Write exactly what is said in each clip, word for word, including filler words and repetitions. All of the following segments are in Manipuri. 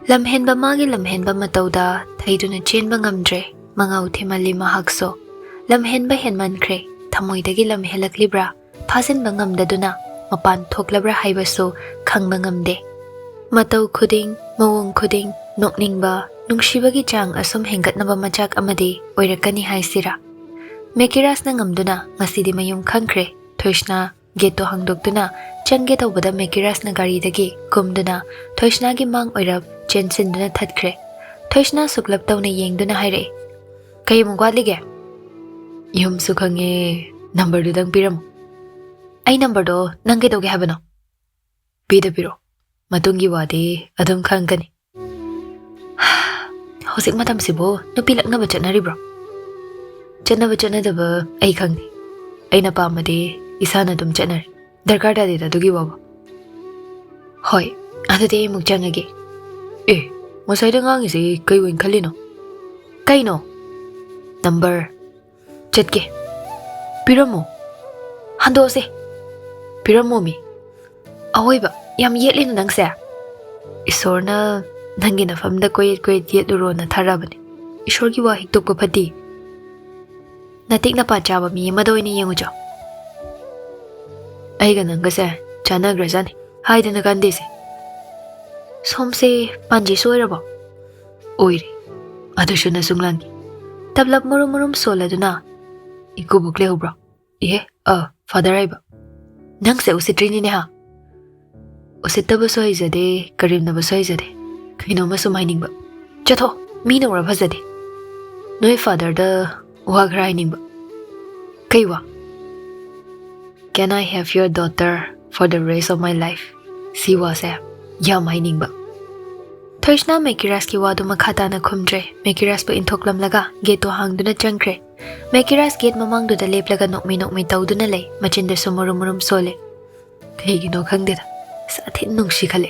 ꯂꯝꯍꯦꯟꯕ ꯃꯥꯒꯤ ꯂꯝꯍꯦꯟꯕ ꯃꯇꯧꯗ ꯊꯩꯗꯨꯅ ꯆꯦꯟꯕ ꯉꯝꯗ꯭ꯔꯦ꯫ ꯃꯉꯥꯎ ꯊꯤꯃꯜꯂꯤ ꯃꯍꯥꯛꯁꯨ꯫ ꯂꯝꯍꯦꯟꯕ ꯍꯦꯟꯃꯟꯈ꯭ꯔꯦ꯫ ꯊꯃꯣꯏꯗꯒꯤ ꯂꯝ ꯍꯦꯜꯂꯛꯂꯤꯕ꯭ꯔꯥ, ꯐꯥꯖꯤꯟꯕ ꯉꯝꯗꯗꯨꯅ ꯃꯄꯥꯟ ꯊꯣꯛꯂꯕ꯭ꯔꯥ ꯍꯥꯏꯕꯁꯨ ꯈꯪꯕ ꯉꯝꯗꯦ꯫ ꯃꯇꯧ ꯈꯨꯗꯤꯡ, ꯃꯑꯣꯡ ꯈꯨꯗꯤꯡ, ꯅꯣꯛꯅꯤꯡꯕ, ꯅꯨꯡꯁꯤꯕꯒꯤ ꯆꯥꯡ ꯑꯁꯨꯝ ꯍꯦꯟꯒꯠꯅꯕ ꯃꯆꯥꯛ ꯑꯃꯗꯤ ꯑꯣꯏꯔꯛꯀꯅꯤ ꯍꯥꯏꯁꯤꯔꯥ? ꯃꯦꯀꯤꯔꯥꯁꯅ ꯉꯝꯗꯨꯅ ꯉꯁꯤꯗꯤ ꯃꯌꯨꯝ ꯈꯪꯈ꯭ꯔꯦ꯫ ꯊꯣꯏꯁꯅꯥ ꯒꯦꯠꯇꯣ ꯍꯥꯡꯗꯣꯛꯇꯨꯅ ꯆꯪꯒꯦ ꯇꯧꯕꯗ ꯃꯦꯀꯤꯔꯥꯁꯅ ꯒꯥꯔꯤꯗꯒꯤ ꯀꯨꯝꯗꯨꯅ ꯊꯣꯏꯁꯅꯥꯒꯤ ꯃꯥꯡ ꯑꯣꯏꯔꯞ ꯆꯦꯟꯁꯤꯟꯗꯨꯅ ꯊꯠꯈ꯭ꯔꯦ꯫ ꯊꯣꯏꯁꯅꯥ ꯁꯨꯛꯂꯞ ꯇꯧꯅ ꯌꯦꯡꯗꯨꯅ ꯍꯥꯏꯔꯛꯑꯦ, "ꯀꯩꯃꯨꯛ ꯋꯥꯠꯂꯤꯒꯦ?" "ꯌꯨꯝꯁꯨ ꯈꯪꯉꯦ, ꯅꯝꯕꯔꯗꯨꯗꯪ ꯄꯤꯔꯝꯃꯣ꯫" "ꯑꯩ ꯅꯝꯕꯔꯗꯣ ꯅꯪ ꯀꯩꯗꯧꯒꯦ ꯍꯥꯏꯕꯅꯣ?" "ꯄꯤꯗ ꯄꯤꯔꯣ, ꯃꯇꯨꯡꯒꯤ ꯋꯥꯗꯤ ꯑꯗꯨꯝ ꯈꯪꯒꯅꯤ꯫" ꯍꯧꯖꯤꯛ ꯃꯇꯝꯁꯤꯕꯨ ꯅꯨꯄꯤ ꯂꯛꯅꯕ ꯆꯠꯅꯔꯤꯕ꯭ꯔꯣ? ꯆꯠꯅꯕ ꯆꯠꯅꯗꯕ ꯑꯩ ꯈꯪꯗꯦ꯫ ꯑꯩꯅ ꯄꯥꯝꯕꯗꯤ ꯏꯁꯥꯅ ꯑꯗꯨꯝ ꯆꯠꯅꯔꯦ꯫ ꯗꯔꯀꯥꯔ ꯇꯥꯗꯦꯗ ꯑꯗꯨꯒꯤ ꯋꯥꯕꯨ꯫ ꯍꯣꯏ, ꯑꯗꯨꯗꯤ ꯑꯩ ꯑꯃꯨꯛ ꯆꯪꯉꯒꯦ꯫ ꯑꯦ, ꯉꯁꯥꯏꯗ ꯉꯥꯡꯉꯤꯁꯦ ꯀꯩ ꯑꯣꯏꯅ ꯈꯜꯂꯤꯅꯣ? ꯀꯩꯅꯣ? ꯅꯝꯕꯔ꯫ ꯆꯠꯀꯦ꯫ ꯄꯤꯔꯝꯃꯣ꯫ ꯍꯟꯗꯣꯛꯑꯁꯦ꯫ ꯄꯤꯔꯝꯃꯣꯃꯤ꯫ ꯑꯋꯣꯏꯕ, ꯌꯥꯝ ꯌꯦꯠꯂꯤꯅ ꯅꯪꯁꯦ꯫ ꯏꯁꯣꯔꯅ ꯅꯪꯒꯤ ꯅꯐꯝꯗ ꯀꯣꯏꯌꯦꯠ ꯀꯣꯏꯌꯦꯠ ꯌꯦꯠꯂꯨꯔꯣꯅ ꯊꯥꯔꯛꯑꯕꯅꯦ꯫ ꯏꯁꯣꯔꯒꯤ ꯋꯥ ꯍꯤꯛꯇꯣꯛꯄ ꯐꯠꯇꯦ꯫ ꯅꯇꯤꯛ ꯅꯄꯥ ꯆꯥꯕ ꯃꯤ ꯑꯃꯗ ꯑꯣꯏꯅ ꯌꯦꯡꯉꯨꯆꯣ꯫ ꯑꯩꯒ ꯅꯪꯒꯁꯦ ꯆꯥꯟꯅꯈ꯭ꯔꯖꯥꯠꯅꯤ, ꯍꯥꯏꯗꯅ ꯀꯥꯟꯗꯦꯁꯦ꯫ ꯁꯣꯝꯁꯦ ꯄꯥꯟꯖꯤꯁꯨ ꯑꯣꯏꯔꯕꯣ? ꯑꯣꯏꯔꯦ꯫ ꯑꯗꯨꯁꯨ ꯅꯁꯨꯡ ꯂꯥꯡꯈꯤ꯫ ꯇꯞꯂꯞ ꯃꯨꯔꯨꯝ ꯃꯨꯔꯨꯝ ꯁꯣꯜꯂꯗꯨꯅ, "ꯏꯀꯨꯕꯣꯛ ꯂꯩꯍꯧꯕ꯭ꯔꯣ?" "ꯏꯍꯦ, ꯑ, ꯐꯥꯗꯔ ꯍꯥꯏꯕ꯫ ꯅꯪꯁꯦ ꯎꯁꯤꯠꯇ꯭ꯔꯤꯅꯤꯅꯦ ꯍꯥ?" "ꯎꯁꯤꯠꯇꯕꯁꯨ ꯍꯩꯖꯗꯦ, ꯀꯔꯦꯝꯅꯕꯁꯨ ꯍꯩꯖꯗꯦ꯫ ꯀꯩꯅꯣꯝꯃ ꯁꯨꯝ ꯍꯥꯏꯅꯤꯡꯕ꯫" "ꯆꯠꯊꯣ, ꯃꯤꯅ ꯎꯔ ꯐꯖꯗꯦ꯫ ꯅꯣꯏ ꯐꯥꯗꯔꯗ ꯋꯥ ꯈꯔ ꯍꯥꯏꯅꯤꯡꯕ꯫" "ꯀꯩ ꯋꯥ?" "Can I have your daughter for the rest of my life?" ꯁꯤ ꯋꯥꯁꯦ ꯌꯥꯝ ꯍꯥꯏꯅꯤꯡꯕ꯫ ꯊꯣꯏꯁꯅꯥ ꯃꯦꯀꯤꯔꯥꯁꯀꯤ ꯋꯥꯗꯨ ꯃꯈꯥ ꯇꯥꯅ ꯈꯨꯝꯗ꯭ꯔꯦ꯫ ꯃꯦꯀꯤꯔꯥꯁꯄꯨ ꯏꯟꯊꯣꯛꯂꯝꯂꯒ ꯒꯦꯠꯇꯨ ꯍꯥꯡꯗꯨꯅ ꯆꯪꯈ꯭ꯔꯦ꯫ ꯃꯦꯀꯤꯔꯥꯁ ꯒꯦꯠ ꯃꯃꯥꯡꯗꯨꯗ ꯂꯦꯞꯂꯒ ꯅꯣꯛꯃꯤ ꯅꯣꯛꯃꯤ ꯇꯧꯗꯨꯅ ꯂꯩ, ꯃꯆꯤꯟꯗꯁꯨ ꯃꯨꯔꯨꯝ ꯃꯨꯔꯨꯝ ꯁꯣꯜꯂꯦ꯫ ꯀꯩꯒꯤꯅꯣ ꯈꯪꯗꯦꯗ, ꯁꯥꯊꯤꯅ ꯅꯨꯡꯁꯤꯈꯠꯂꯦ꯫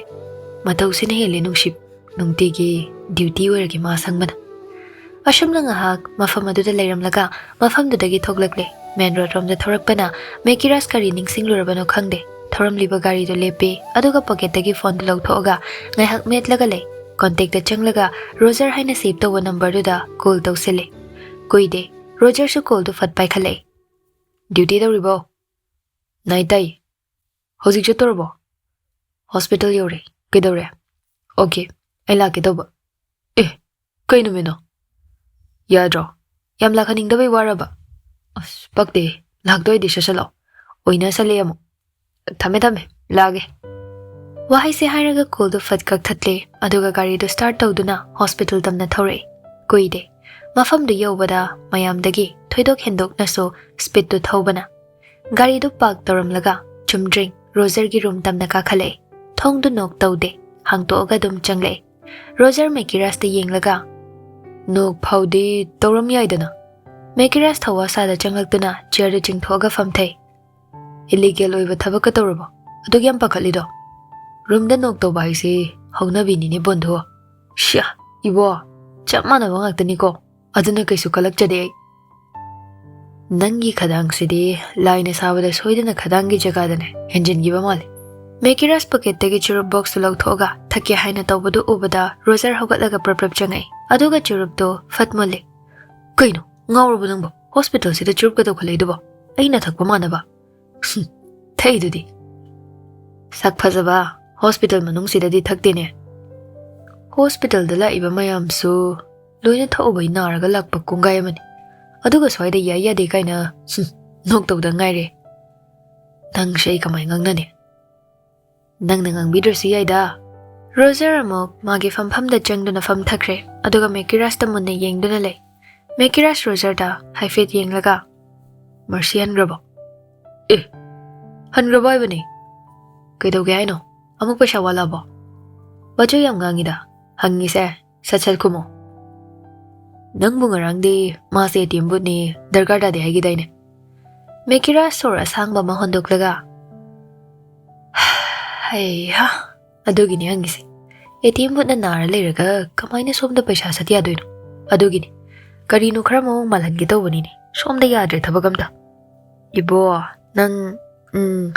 ꯃꯇꯧꯁꯤꯅ ꯍꯦꯜꯂꯦ ꯅꯨꯡꯁꯤꯕ꯫ ꯅꯨꯡꯇꯤꯒꯤ ꯗ꯭ꯌꯨꯇꯤ ꯑꯣꯏꯔꯒꯦ ꯃꯥ ꯁꯪꯕꯅ꯫ ꯑꯁꯨꯝꯅ ꯉꯥꯏꯍꯥꯛ ꯃꯐꯝ ꯑꯗꯨꯗ ꯂꯩꯔꯝꯂꯒ ꯃꯐꯝꯗꯨꯗꯒꯤ ꯊꯣꯛꯂꯛꯂꯦ꯫ ꯃꯦꯟ ꯔꯣꯗ ꯔꯣꯝꯗ ꯊꯧꯔꯛꯄꯅ ꯃꯦꯀꯤꯔꯥꯁ ꯀꯔꯤ ꯅꯤꯡꯁꯤꯡꯂꯨꯔꯕꯅꯣ ꯈꯪꯗꯦ꯫ ꯊꯧꯔꯝꯂꯤꯕ ꯒꯥꯔꯤꯗꯨ ꯂꯦꯞꯄꯤ, ꯑꯗꯨꯒ ꯄꯣꯀꯦꯠꯇꯒꯤ ꯐꯣꯟꯗꯨ ꯂꯧꯊꯣꯛꯑꯒ ꯉꯥꯏꯍꯥꯛ ꯃꯦꯠꯂꯒ ꯂꯩ꯫ ꯀꯣꯟꯇꯦꯛꯇ ꯆꯪꯂꯒ ꯔꯣꯖꯔ ꯍꯥꯏꯅ ꯁꯦꯚ ꯇꯧꯕ ꯅꯝꯕꯔꯗꯨꯗ ꯀꯣꯜ ꯇꯧꯁꯤꯜꯂꯤ꯫ ꯀꯨꯏꯗꯦ, ꯔꯣꯖꯔꯁꯨ ꯀꯣꯜꯗꯨ ꯐꯠ ꯄꯥꯏꯈꯠꯂꯛꯏ꯫ "ꯗ꯭ꯌꯨꯇꯤ ꯇꯧꯔꯤꯕꯣ?" "ꯅꯥꯏꯠ ꯇꯥꯏ꯫ ꯍꯧꯖꯤꯛ ꯆꯠꯇꯧꯔꯕꯣ?" "ꯍꯣꯁꯄꯤꯇꯥꯜ ꯌꯧꯔꯦ꯫ ꯀꯩꯗꯧꯔꯦ?" "ꯑꯣꯀꯦ, ꯑꯩ ꯂꯥꯛꯀꯦ ꯇꯧꯕ꯫" "ꯑꯦ, ꯀꯩ ꯅꯨꯃꯤꯠꯅꯣ? ꯌꯥꯗ꯭ꯔꯣ? ꯌꯥꯝ ꯂꯥꯛꯍꯟꯅꯤꯡꯗꯕꯩ ꯋꯥꯔꯕ?" "ꯑꯁ, ꯄꯛꯇꯦ꯫ ꯂꯥꯛꯇꯣꯏꯗꯤ ꯁꯠ ꯁꯠ ꯂꯥꯛꯑꯣ꯫ ꯑꯣꯏꯅꯁꯜꯂꯦ ꯑꯃꯨꯛ꯫ ꯊꯝꯃꯦ, ꯊꯝꯃꯦ꯫ ꯂꯥꯛꯑꯒꯦ꯫" ꯋꯥꯍꯩꯁꯦ ꯍꯥꯏꯔꯒ ꯀꯣꯜꯗꯨ ꯐꯠ ꯀꯛꯊꯠꯂꯦ, ꯑꯗꯨꯒ ꯒꯥꯔꯤꯗꯨ ꯁ꯭ꯇꯥꯔꯠ ꯇꯧꯗꯨꯅ ꯍꯣꯁꯄꯤꯇꯥꯜ ꯇꯝꯅ ꯊꯧꯔꯛꯏ꯫ ꯀꯨꯏꯗꯦ꯫ ꯃꯐꯝꯗꯨ ꯌꯧꯕꯗ ꯃꯌꯥꯝꯗꯒꯤ ꯊꯣꯏꯗꯣꯛ ꯍꯦꯟꯗꯣꯛꯅꯁꯨ ꯁ꯭ꯄꯤꯗꯇꯨ ꯊꯧꯕꯅ꯫ ꯒꯥꯔꯤꯗꯨ ꯄꯥꯔꯛ ꯇꯧꯔꯝꯂꯒ ꯆꯨꯝꯗ꯭ꯔꯤꯡ ꯔꯣꯖꯔꯒꯤ ꯔꯨꯝ ꯇꯝꯅ ꯀꯥꯈꯠꯂꯛꯏ꯫ ꯊꯣꯡꯗꯨ ꯅꯣꯛ ꯇꯧꯗꯦ, ꯍꯥꯡꯇꯣꯛꯑꯒ ꯑꯗꯨꯝ ꯆꯪꯂꯛꯏ꯫ ꯔꯣꯖꯔ ꯃꯦꯀꯤꯔꯥꯁꯇ ꯌꯦꯡꯂꯒ, "ꯅꯣꯛ ꯐꯥꯎꯗꯤ ꯇꯧꯔꯝ ꯌꯥꯏꯗꯅ꯫" ꯃꯦꯀꯤꯔꯥꯁ ꯊꯧꯋꯥ ꯁꯥꯗ ꯆꯪꯂꯛꯇꯨꯅ ꯆꯤꯌꯔꯗꯨ ꯆꯤꯡꯊꯣꯛꯑꯒ ꯐꯝꯊꯩ꯫ "ꯏꯂꯤꯒꯦꯜ ꯑꯣꯏꯕ ꯊꯕꯛꯀ ꯇꯧꯔꯕꯣ? ꯑꯗꯨꯛ ꯌꯥꯝ ꯄꯥꯈꯠꯂꯤꯗꯣ?" "ꯔꯨꯝꯗ ꯅꯣꯛ ꯇꯧꯕ ꯍꯥꯏꯁꯤ ꯍꯧꯅꯕꯤꯅꯤꯅꯦ ꯕꯣꯟꯙꯨ꯫" "ꯁꯤꯌꯥ, ꯏꯕꯣ, ꯆꯞ ꯃꯥꯟꯅꯕ ꯉꯥꯛꯇꯅꯤꯀꯣ꯫ ꯑꯗꯨꯅ ꯀꯩꯁꯨ ꯀꯜꯂꯛꯆꯗꯦ ꯑꯩ꯫" "ꯅꯪꯒꯤ ꯈꯗꯥꯡꯁꯤꯗꯤ ꯂꯥꯏꯅ ꯁꯥꯕꯗ ꯁꯣꯏꯗꯅ ꯈꯗꯥꯡꯒꯤ ꯖꯒꯥꯗꯅꯦ ꯍꯦꯟꯖꯤꯟꯈꯤꯕ ꯃꯥꯜꯂꯦ꯫" ꯃꯦꯀꯤꯔꯥꯁ ꯄꯣꯀꯦꯠꯇꯒꯤ ꯆꯨꯔꯨꯞ ꯕꯣꯛꯁꯇꯨ ꯂꯧꯊꯣꯛꯑꯒ ꯊꯛꯀꯦ ꯍꯥꯏꯅ ꯇꯧꯕꯗꯨ ꯎꯕꯗ ꯔꯣꯖꯔ ꯍꯧꯒꯠꯂꯒ ꯄ꯭ꯔꯞ ꯄ꯭ꯔꯞ ꯆꯪꯉꯛꯏ, ꯑꯗꯨꯒ ꯆꯨꯔꯨꯞꯇꯨ ꯐꯠ ꯃꯨꯜꯂꯤ꯫ "ꯀꯩꯅꯣ, ꯉꯥꯎꯔꯕꯣ ꯅꯪꯕꯣ? ꯍꯣꯁꯄꯤꯇꯥꯜꯁꯤꯗ ꯆꯨꯔꯨꯞꯀ ꯇꯧꯈꯠꯂꯛꯏꯗꯨꯕꯣ? ꯑꯩꯅ ꯊꯛꯄ ꯃꯥꯟꯅꯕ?" "ꯍꯨꯝ, ꯊꯛꯏꯗꯨꯗꯤ꯫" "ꯁꯛ ꯐꯖꯕ, ꯍꯣꯁꯄꯤꯇꯥꯜ ꯃꯅꯨꯡꯁꯤꯗꯗꯤ ꯊꯛꯇꯦꯅꯦ꯫" "ꯍꯣꯁꯄꯤꯇꯥꯜꯗ ꯂꯥꯛꯏꯕ ꯃꯌꯥꯝꯁꯨ ꯂꯣꯏꯅ ꯊꯛꯎꯕꯩ ꯅꯥꯔꯒ ꯂꯥꯛꯄ ꯀꯣꯡꯒꯥꯏ ꯑꯃꯅꯤ, ꯑꯗꯨꯒ ꯁ꯭ꯋꯥꯏꯗ ꯌꯥꯏ ꯌꯥꯗꯦ ꯀꯥꯏꯅ, ꯍꯨꯝ, ꯅꯣꯛꯇꯧꯗ ꯉꯥꯏꯔꯦ꯫ ꯅꯪꯁꯦ ꯑꯩ ꯀꯃꯥꯏ ꯉꯥꯡꯅꯅꯤ? ꯅꯪꯅ ꯉꯥꯡꯕꯤꯗ꯭ꯔꯁꯨ ꯌꯥꯏꯗ꯫" ꯔꯣꯖꯔ ꯑꯃꯨꯛ ꯃꯥꯒꯤ ꯐꯝꯐꯝꯗ ꯆꯪꯗꯨꯅ ꯐꯝꯊꯈ꯭ꯔꯦ, ꯑꯗꯨꯒ ꯃꯦꯀꯤꯔꯥꯁꯇ ꯃꯨꯟꯅ ꯌꯦꯡꯗꯨꯅ ꯂꯩ꯫ ꯃꯦꯀꯤꯔꯥꯁ ꯔꯣꯖꯔꯗ ꯍꯥꯏꯐꯦꯠ ꯌꯦꯡꯂꯒ, "ꯃꯔꯁꯤ ꯍꯟꯈ꯭ꯔꯕꯣ?" "ꯑꯦ, ꯍꯟꯈ꯭ꯔꯕꯣ ꯍꯥꯏꯕꯅꯤ?" "ꯀꯩꯗꯧꯒꯦ ꯍꯥꯏꯅꯣ? ꯑꯃꯨꯛ ꯄꯩꯁꯥ ꯋꯥꯠꯂꯕꯣ?" "ꯋꯥꯆꯣꯏ ꯌꯥꯝ ꯉꯥꯡꯉꯤꯗ, ꯍꯪꯉꯤꯁꯦ ꯁꯠ ꯁꯠ ꯈꯨꯝꯃꯣ꯫" "ꯅꯪꯕꯨ ꯉꯔꯥꯡꯗꯤ ꯃꯥꯁꯦ ꯑꯦ ꯇꯤ ꯑꯦꯝ ꯕꯨꯠꯅꯤ, ꯗꯔꯀꯥꯔ ꯇꯥꯗꯦ ꯍꯥꯏꯈꯤꯗꯥꯏꯅꯦ?" ꯃꯦꯀꯤꯔꯥꯁ ꯁꯣꯔ ꯑꯁꯥꯡꯕ ꯑꯃ ꯍꯣꯟꯗꯣꯛꯂꯒ, "ꯍꯩꯍꯥ, ꯑꯗꯨꯒꯤꯅꯦ ꯍꯪꯉꯤꯁꯦ꯫ ꯑꯦ ꯇꯤ ꯑꯦꯝ ꯕꯨꯠꯅ ꯅꯥꯔ ꯂꯩꯔꯒ ꯀꯃꯥꯏꯅ ꯁꯣꯝꯗ ꯄꯩꯁꯥ ꯁꯠ ꯌꯥꯗꯣꯏꯅꯣ? ꯑꯗꯨꯒꯤꯅꯤ꯫ ꯀꯔꯤꯅꯣ ꯈꯔ ꯃꯑꯣꯡ ꯃꯥꯜꯍꯟꯒꯦ ꯇꯧꯕꯅꯤꯅꯦ꯫ ꯁꯣꯝꯗ ꯌꯥꯗ꯭ꯔꯦ ꯊꯕꯛ ꯑꯝꯇ꯫" "ꯏꯕꯣ, ꯅꯪ, ꯎꯝ,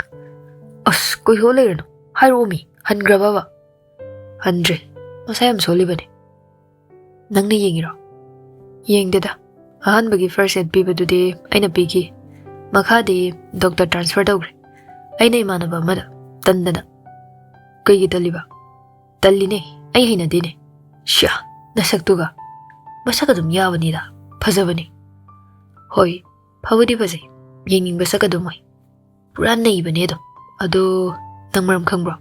ꯑꯁ, ꯀꯨꯏꯊꯣꯛ ꯂꯩꯔꯅꯨ, ꯍꯥꯏꯔꯛꯑꯣꯃꯤ, ꯍꯟꯈ꯭ꯔꯕꯕ? ꯍꯟꯗ꯭ꯔꯦ, ꯃꯁꯥ ꯌꯥꯝ ꯁꯣꯜꯂꯤꯕꯅꯦ꯫ ꯅꯪꯅ ꯌꯦꯡꯉꯤꯔꯣ? ꯌꯦꯡꯗꯦꯗ, ꯑꯍꯥꯟꯕꯒꯤ first aid ꯄꯤꯕꯗꯨꯗꯤ ꯑꯩꯅ ꯄꯤꯈꯤ, ꯃꯈꯥꯗꯤ ꯗꯣꯛꯇꯔ transfer ꯇꯧꯈ꯭ꯔꯦ꯫ ꯑꯩꯅ ꯏꯃꯥꯟꯅꯕ ꯑꯃꯗ ꯇꯟꯗꯅ꯫ ꯀꯩꯒꯤ ꯇꯜꯂꯤꯕ? ꯇꯜꯂꯤꯅꯦ, ꯑꯩ ꯍꯩꯅꯗꯦꯅꯦ꯫ ꯁ꯭ꯌꯥ, ꯅꯁꯛꯇꯨꯒ꯫ ꯃꯁꯛ ꯑꯗꯨꯝ ꯌꯥꯕꯅꯤꯗ, ꯐꯖꯕꯅꯤ꯫ ꯍꯣꯏ, ꯐꯕꯨꯗꯤ ꯐꯖꯩ, ꯌꯦꯡꯅꯤꯡꯕ ꯁꯛ ꯑꯗꯨꯝ ꯑꯣꯏ꯫ ꯄꯨꯔꯥ ꯅꯩꯕꯅꯦ ꯑꯗꯨꯝ꯫ ꯑꯗꯣ ꯅꯪ ꯃꯔꯝ ꯈꯪꯕ꯭ꯔꯣ?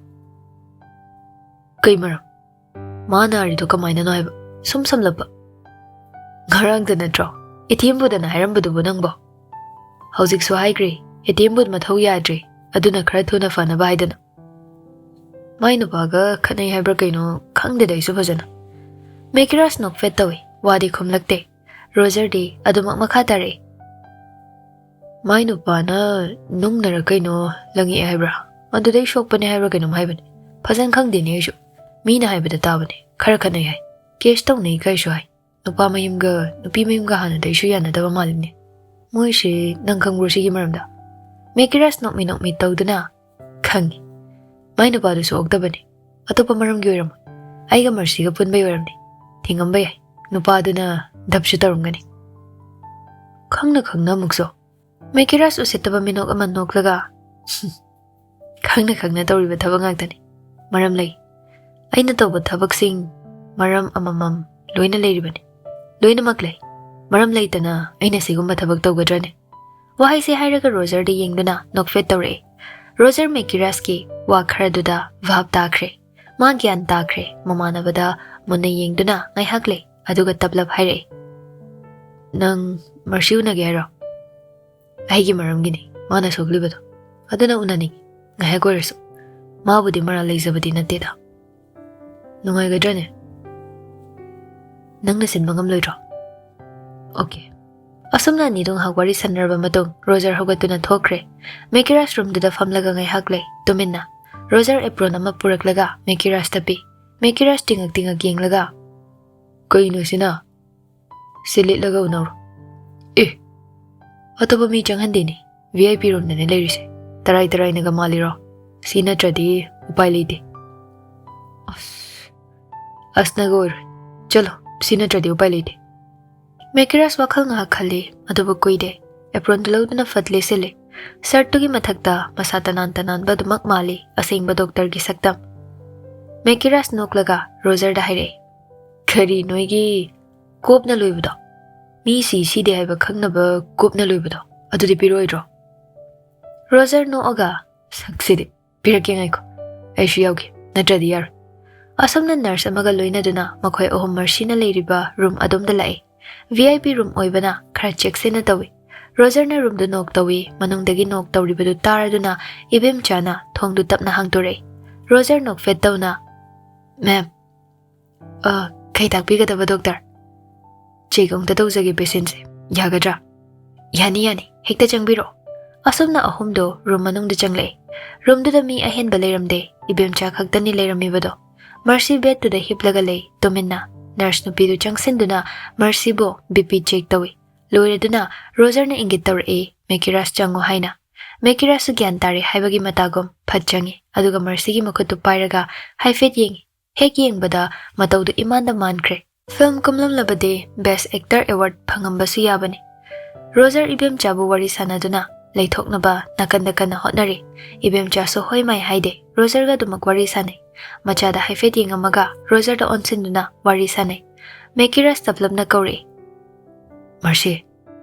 ꯀꯩ ꯃꯔꯝ? ꯃꯥ ꯅꯥꯔꯤꯗꯣ ꯀꯃꯥꯏꯅꯅꯣ ꯍꯥꯏꯕ? ꯁꯨꯝ ꯁꯝꯂꯞꯄ꯫ ꯉꯔꯥꯡꯗ ꯅꯠꯇ꯭ꯔꯣ? ꯏꯊꯦꯝ ꯕꯨꯗꯅ ꯍꯥꯏꯔꯝꯕꯗꯨꯕꯨ ꯅꯪꯕꯣ? ꯍꯧꯖꯤꯛꯁꯨ ꯍꯥꯏꯈ꯭ꯔꯦ, ꯏꯊꯦꯝ ꯕꯨꯠ ꯃꯊꯧ ꯌꯥꯗ꯭ꯔꯦ, ꯑꯗꯨꯅ ꯈꯔ ꯊꯨꯅ ꯐꯅꯕ ꯍꯥꯏꯗꯅ꯫ ꯃꯥꯏ ꯅꯨꯄꯥꯒ ꯈꯠꯅꯩ ꯍꯥꯏꯕ꯭ꯔꯥ ꯀꯩꯅꯣ, ꯈꯪꯗꯦꯗ ꯑꯩꯁꯨ ꯐꯖꯅ꯫ ꯃꯦꯀꯤꯔꯥꯁ ꯅꯣꯛꯐꯦꯠ ꯇꯧꯏ, ꯋꯥꯗꯤ ꯈꯨꯝꯂꯛꯇꯦ꯫ ꯔꯣꯖꯔꯗꯤ ꯑꯗꯨꯃꯛ ꯃꯈꯥ ꯇꯥꯔꯛꯏ꯫ ꯃꯥꯏ ꯅꯨꯄꯥꯅ ꯅꯨꯡꯅꯔ ꯀꯩꯅꯣ ꯂꯪꯉꯛꯑꯦ ꯍꯥꯏꯕ꯭ꯔꯥ? ꯑꯗꯨꯗꯩ ꯁꯣꯛꯄꯅꯦ ꯍꯥꯏꯕ꯭ꯔꯥ ꯀꯩꯅꯣꯝ ꯍꯥꯏꯕꯅꯦ꯫ ꯐꯖꯅ ꯈꯪꯗꯦꯅꯦ ꯑꯩꯁꯨ꯫ ꯃꯤꯅ ꯍꯥꯏꯕꯗ ꯇꯥꯕꯅꯦ, ꯈꯔ ꯈꯠꯅꯩ ꯍꯥꯏ, ꯀꯦꯁ ꯇꯧꯅꯩ ꯀꯥꯏꯁꯨ ꯍꯥꯏ꯫ ꯅꯨꯄꯥ ꯃꯌꯨꯝꯒ ꯅꯨꯄꯤ ꯃꯌꯨꯝꯒ ꯍꯥꯟꯅꯗꯩꯁꯨ ꯌꯥꯅꯗꯕ ꯃꯥꯜꯂꯤꯅꯦ꯫ ꯃꯣꯏꯁꯤ ꯅꯪ ꯈꯪꯕ꯭ꯔꯣ ꯁꯤꯒꯤ ꯃꯔꯝꯗ? ꯃꯦꯀꯤꯔꯥꯁ ꯅꯣꯛꯃꯤ ꯅꯣꯛꯃꯤ ꯇꯧꯗꯨꯅ꯫ ꯈꯪꯉꯤ꯫ ꯃꯥꯏ ꯅꯨꯄꯥꯗꯨꯁꯨ ꯑꯣꯛꯇꯕꯅꯤ꯫ ꯑꯇꯣꯞꯄ ꯃꯔꯝꯒꯤ ꯑꯣꯏꯔꯝꯃꯣꯏ꯫ ꯑꯩꯒ ꯃꯔꯁꯤꯒ ꯄꯨꯟꯕꯩ ꯑꯣꯏꯔꯝꯅꯤ꯫ ꯊꯤꯡꯉꯝꯕ ꯌꯥꯏ꯫ ꯅꯨꯄꯥꯗꯨꯅ ꯙꯞꯁꯨ ꯇꯧꯔꯝꯒꯅꯤ꯫ ꯈꯪꯅ ꯈꯪꯅ ꯑꯃꯨꯛꯁꯨ꯫ ꯃꯦꯀꯤꯔꯥꯁ ꯎꯁꯤꯠꯇꯕ ꯃꯤꯅꯣꯛ ꯑꯃ ꯅꯣꯛꯂꯒ, "ꯈꯪꯅ ꯈꯪꯅ ꯇꯧꯔꯤꯕ ꯊꯕꯛ ꯉꯥꯛꯇꯅꯤ꯫ ꯃꯔꯝ ꯂꯩ꯫ ꯑꯩꯅ ꯇꯧꯕ ꯊꯕꯛꯁꯤꯡ ꯃꯔꯝ ꯑꯃꯃꯝ ꯂꯣꯏꯅ ꯂꯩꯔꯤꯕꯅꯤ꯫ ꯂꯣꯏꯅꯃꯛ ꯂꯩ꯫ ꯃꯔꯝ ꯂꯩꯇꯅ ꯑꯩꯅ ꯁꯤꯒꯨꯝꯕ ꯊꯕꯛ ꯇꯧꯒꯗ꯭ꯔꯅꯦ?" ꯋꯥꯍꯩꯁꯦ ꯍꯥꯏꯔꯒ ꯔꯣꯖꯔꯗ ꯌꯦꯡꯗꯨꯅ ꯅꯣꯛꯐꯦꯠ ꯇꯧꯔꯛꯑꯦ꯫ ꯔꯣꯖꯔ ꯃꯦꯀꯤꯔꯥꯁꯀꯤ ꯋꯥ ꯈꯔꯗꯨꯗ ꯚꯥꯞ ꯇꯥꯈ꯭ꯔꯦ꯫ ꯃꯥ ꯒ꯭ꯌꯥꯟ ꯇꯥꯈ꯭ꯔꯦ꯫ ꯃꯃꯥꯟꯅꯕꯗ ꯃꯨꯟꯅ ꯌꯦꯡꯗꯨꯅ ꯉꯥꯏꯍꯥꯛ ꯂꯩ, ꯑꯗꯨꯒ ꯇꯞꯂꯞ ꯍꯥꯏꯔꯛꯑꯦ, "ꯅꯪ ꯃꯔꯁꯤ ꯎꯅꯒꯦ ꯍꯥꯏꯔꯣ?" "ꯑꯩꯒꯤ ꯃꯔꯝꯒꯤꯅꯤ ꯃꯥꯅ ꯁꯣꯛꯂꯤꯕꯗꯣ꯫ ꯑꯗꯨꯅ ꯎꯅꯅꯤꯡꯉꯤ꯫ ꯉꯥꯏꯍꯥꯛ ꯑꯣꯏꯔꯁꯨ꯫ ꯃꯥꯕꯨꯗꯤ ꯃꯔꯥꯜ ꯂꯩꯖꯕꯗꯤ ꯅꯠꯇꯦꯗ꯫ ꯅꯨꯡꯉꯥꯏꯒꯗ꯭ꯔꯅꯦ? ꯅꯪꯅ ꯁꯤꯟꯕ ꯉꯝꯂꯣꯏꯗ꯭ꯔꯣ?" "ꯑꯣꯀꯦ꯫" ꯑꯁꯨꯝꯅ ꯑꯅꯤꯗꯨ ꯉꯥꯏꯍꯥꯛ ꯋꯥꯔꯤ ꯁꯥꯟꯅꯔꯕ ꯃꯇꯨꯡ ꯔꯣꯖꯔ ꯍꯧꯒꯠꯇꯨꯅ ꯊꯣꯛꯈ꯭ꯔꯦ꯫ ꯃꯦꯀꯤꯔꯥꯁ ꯔꯨꯝꯗꯨꯗ ꯐꯝꯂꯒ ꯉꯥꯏꯍꯥꯛ ꯂꯩ, ꯇꯨꯃꯤꯟꯅ꯫ ꯔꯣꯖꯔ ꯑꯦꯄ꯭ꯔꯣꯟ ꯑꯃ ꯄꯨꯔꯛꯂꯒ ꯃꯦꯀꯤꯔꯥꯁꯇ ꯄꯤ꯫ ꯃꯦꯀꯤꯔꯥꯁ ꯇꯤꯡꯉꯛ ꯇꯤꯡꯉꯛ ꯌꯦꯡꯂꯒ, "ꯀꯩꯅꯣ ꯁꯤꯅ? ꯁꯤ ꯂꯤꯠꯂꯒ ꯎꯅꯧꯔꯣ꯫" "ꯑꯦ, ꯑꯇꯣꯞꯄ ꯃꯤ ꯆꯪꯍꯟꯗꯦꯅꯦ, ꯚꯤ ꯑꯥꯏ ꯄꯤ ꯔꯨꯝꯗꯅꯦ ꯂꯩꯔꯤꯁꯦ꯫ ꯇꯔꯥꯏ ꯇꯔꯥꯏꯅꯒ ꯃꯥꯜꯂꯤꯔꯣ?" ꯁꯤ ꯅꯠꯇ꯭ꯔꯗꯤ ꯎꯄꯥꯏ ꯂꯩꯇꯦ꯫ ꯑꯁ, ꯑꯁꯅꯒ ꯑꯣꯏꯔꯣꯏ꯫ ꯆꯠꯂꯣ, ꯁꯤ ꯅꯠꯇ꯭ꯔꯗꯤ ꯎꯄꯥꯏ ꯂꯩꯇꯦ꯫ ꯃꯦꯀꯤꯔꯥꯁ ꯋꯥꯈꯜ ꯉꯥꯏꯍꯥꯛ ꯈꯜꯂꯤ, ꯑꯗꯨꯕꯨ ꯀꯨꯏꯗꯦ꯫ ꯑꯦꯄ꯭ꯔꯣꯟꯗꯨ ꯂꯧꯗꯨꯅ ꯐꯠ ꯂꯦꯁꯤꯜꯂꯤ꯫ ꯁꯔꯠꯇꯨꯒꯤ ꯃꯊꯛꯇ ꯃꯁꯥ ꯇꯅꯥꯟ ꯇꯅꯥꯟꯕ ꯑꯗꯨꯃꯛ ꯃꯥꯜꯂꯤ, ꯑꯁꯦꯡꯕ ꯗꯣꯛꯇꯔꯒꯤ ꯁꯛꯇꯝ꯫ ꯃꯦꯀꯤꯔꯥꯁ ꯅꯣꯛꯂꯒ ꯔꯣꯖꯔꯗ ꯍꯥꯏꯔꯛꯏ, "ꯀꯔꯤ ꯅꯣꯏꯒꯤ ꯀꯣꯞꯅ ꯂꯣꯏꯕꯗꯣ? ꯃꯤ ꯁꯤ ꯁꯤꯗꯦ ꯍꯥꯏꯕ ꯈꯪꯅꯕ ꯀꯣꯞꯅ ꯂꯣꯏꯕꯗꯣ? ꯑꯗꯨꯗꯤ ꯄꯤꯔꯛꯑꯣꯏꯗ꯭ꯔꯣ?" ꯔꯣꯖꯔ ꯅꯣꯛꯑꯒ, "ꯁꯛꯁꯤꯗꯤ꯫ ꯄꯤꯔꯛꯀꯦ, ꯉꯥꯏꯈꯣ꯫ ꯑꯩꯁꯨ ꯌꯥꯎꯒꯦ, ꯅꯠꯇ꯭ꯔꯗꯤ ꯌꯥꯔꯣꯏ"꯫ ꯑꯁꯨꯝꯅ ꯅꯔꯁ ꯑꯃꯒ ꯂꯣꯏꯅꯗꯨꯅ ꯃꯈꯣꯏ ꯑꯍꯨꯝ ꯃꯔꯁꯤꯅ ꯂꯩꯔꯤꯕ ꯔꯨꯝ ꯑꯗꯣꯝꯗ ꯂꯥꯛꯏ꯫ ꯚꯤ ꯑꯥꯏ ꯄꯤ ꯔꯨꯝ ꯑꯣꯏꯕꯅ ꯈꯔ ꯆꯦꯛꯁꯤꯟꯅ ꯇꯧꯏ꯫ ꯔꯣꯖꯔꯅ ꯔꯨꯝꯗꯨ ꯅꯣꯛ ꯇꯧꯏ꯫ ꯃꯅꯨꯡꯗꯒꯤ ꯅꯣꯛ ꯇꯧꯔꯤꯕꯗꯨ ꯇꯥꯔꯗꯨꯅ ꯏꯕꯦꯝꯆꯥꯅ ꯊꯣꯡꯗꯨ ꯇꯞꯅ ꯍꯥꯡꯗꯣꯔꯛꯏ꯫ ꯔꯣꯖꯔ ꯅꯣꯛꯐꯦꯠ ꯇꯧꯅ, "ꯃꯦꯝ, ꯑ, ꯀꯩ ꯇꯥꯛꯄꯤꯒꯗꯕ, ꯗꯣꯛꯇꯔ?" "ꯆꯦꯛ ꯑꯃꯨꯛꯇ ꯇꯧꯖꯒꯦ ꯄꯦꯁꯦꯟꯁꯦ, ꯌꯥꯒꯗ꯭ꯔꯥ?" "ꯌꯥꯅꯤ, ꯌꯥꯅꯤ, ꯍꯦꯛꯇ ꯆꯪꯕꯤꯔꯛꯑꯣ"꯫ ꯑꯁꯨꯝꯅ ꯑꯍꯨꯝꯗꯣ ꯔꯨꯝ ꯃꯅꯨꯡꯗ ꯆꯪꯂꯛꯏ꯫ ꯔꯨꯝꯗꯨꯗ ꯃꯤ ꯑꯍꯦꯟꯕ ꯂꯩꯔꯝꯗꯦ, ꯏꯕꯦꯝꯆꯥ ꯈꯛꯇꯅꯤ ꯂꯩꯔꯝꯃꯤꯕꯗꯣ꯫ ꯃꯔꯁꯤ ꯕꯦꯗꯇꯨꯗ ꯍꯤꯞꯂꯒ ꯂꯩ, ꯇꯨꯃꯤꯟꯅ꯫ ꯅꯔꯁ ꯅꯨꯄꯤꯗꯨ ꯆꯪꯁꯤꯟꯗꯨꯅ ꯃꯔꯁꯤꯕꯨ ꯕꯤ ꯄꯤ ꯆꯦꯛ ꯇꯧꯏ꯫ ꯂꯣꯏꯔꯗꯨꯅ ꯔꯣꯖꯔꯅ ꯏꯪꯒꯤꯠ ꯇꯧꯔꯛꯏ, "ꯃꯦꯀꯤꯔꯥꯁ ꯆꯪꯉꯨ" ꯍꯥꯏꯅ꯫ ꯃꯦꯀꯤꯔꯥꯁꯁꯨ ꯒ꯭ꯌꯥꯟ ꯇꯥꯔꯦ ꯍꯥꯏꯕꯒꯤ ꯃꯇꯥꯒꯨꯝ ꯐꯠ ꯆꯪꯉꯤ, ꯑꯗꯨꯒ ꯃꯔꯁꯤꯒꯤ ꯃꯈꯨꯠꯇꯨ ꯄꯥꯏꯔꯒ ꯍꯥꯏꯐꯦꯠ ꯌꯦꯡꯉꯤ꯫ ꯍꯦꯛ ꯌꯦꯡꯕꯗ ꯃꯇꯧꯗꯨ ꯏꯃꯥꯟꯗ ꯃꯥꯟꯈ꯭ꯔꯦ꯫ ꯐꯤꯜꯝ ꯀꯨꯝꯂꯝꯂꯕꯗꯤ ꯕꯦꯁ ꯑꯦꯛꯇꯔ ꯑꯦꯋꯥꯔꯗ ꯐꯪꯉꯝꯕꯁꯨ ꯌꯥꯕꯅꯤ꯫ ꯔꯣꯖꯔ ꯏꯕꯦꯝꯆꯥꯕꯨ ꯋꯥꯔꯤ ꯁꯥꯟꯅꯗꯨꯅ ꯂꯩꯊꯣꯛꯅꯕ ꯅꯥꯀꯟꯗ ꯀꯟꯅ ꯍꯣꯠꯅꯔꯤ꯫ ꯏꯕꯦꯝꯆꯥꯁꯨ ꯍꯣꯏ ꯃꯥꯏ ꯍꯥꯏꯗꯦ, ꯔꯣꯖꯔꯒ ꯑꯗꯨꯃꯛ ꯋꯥꯔꯤ ꯁꯥꯟꯅꯩ꯫ ꯃꯆꯥꯗ ꯍꯥꯏꯐꯦꯠ ꯌꯦꯡꯉꯝꯃꯒ ꯔꯣꯖꯔꯗ ꯑꯣꯟꯁꯤꯟꯗꯨꯅ ꯋꯥꯔꯤ ꯁꯥꯟꯅꯩ꯫ ꯃꯦꯀꯤꯔꯥꯁ ꯇꯞꯂꯞꯅ ꯀꯧꯔꯛꯏ, "ꯃꯔꯁꯤ"꯫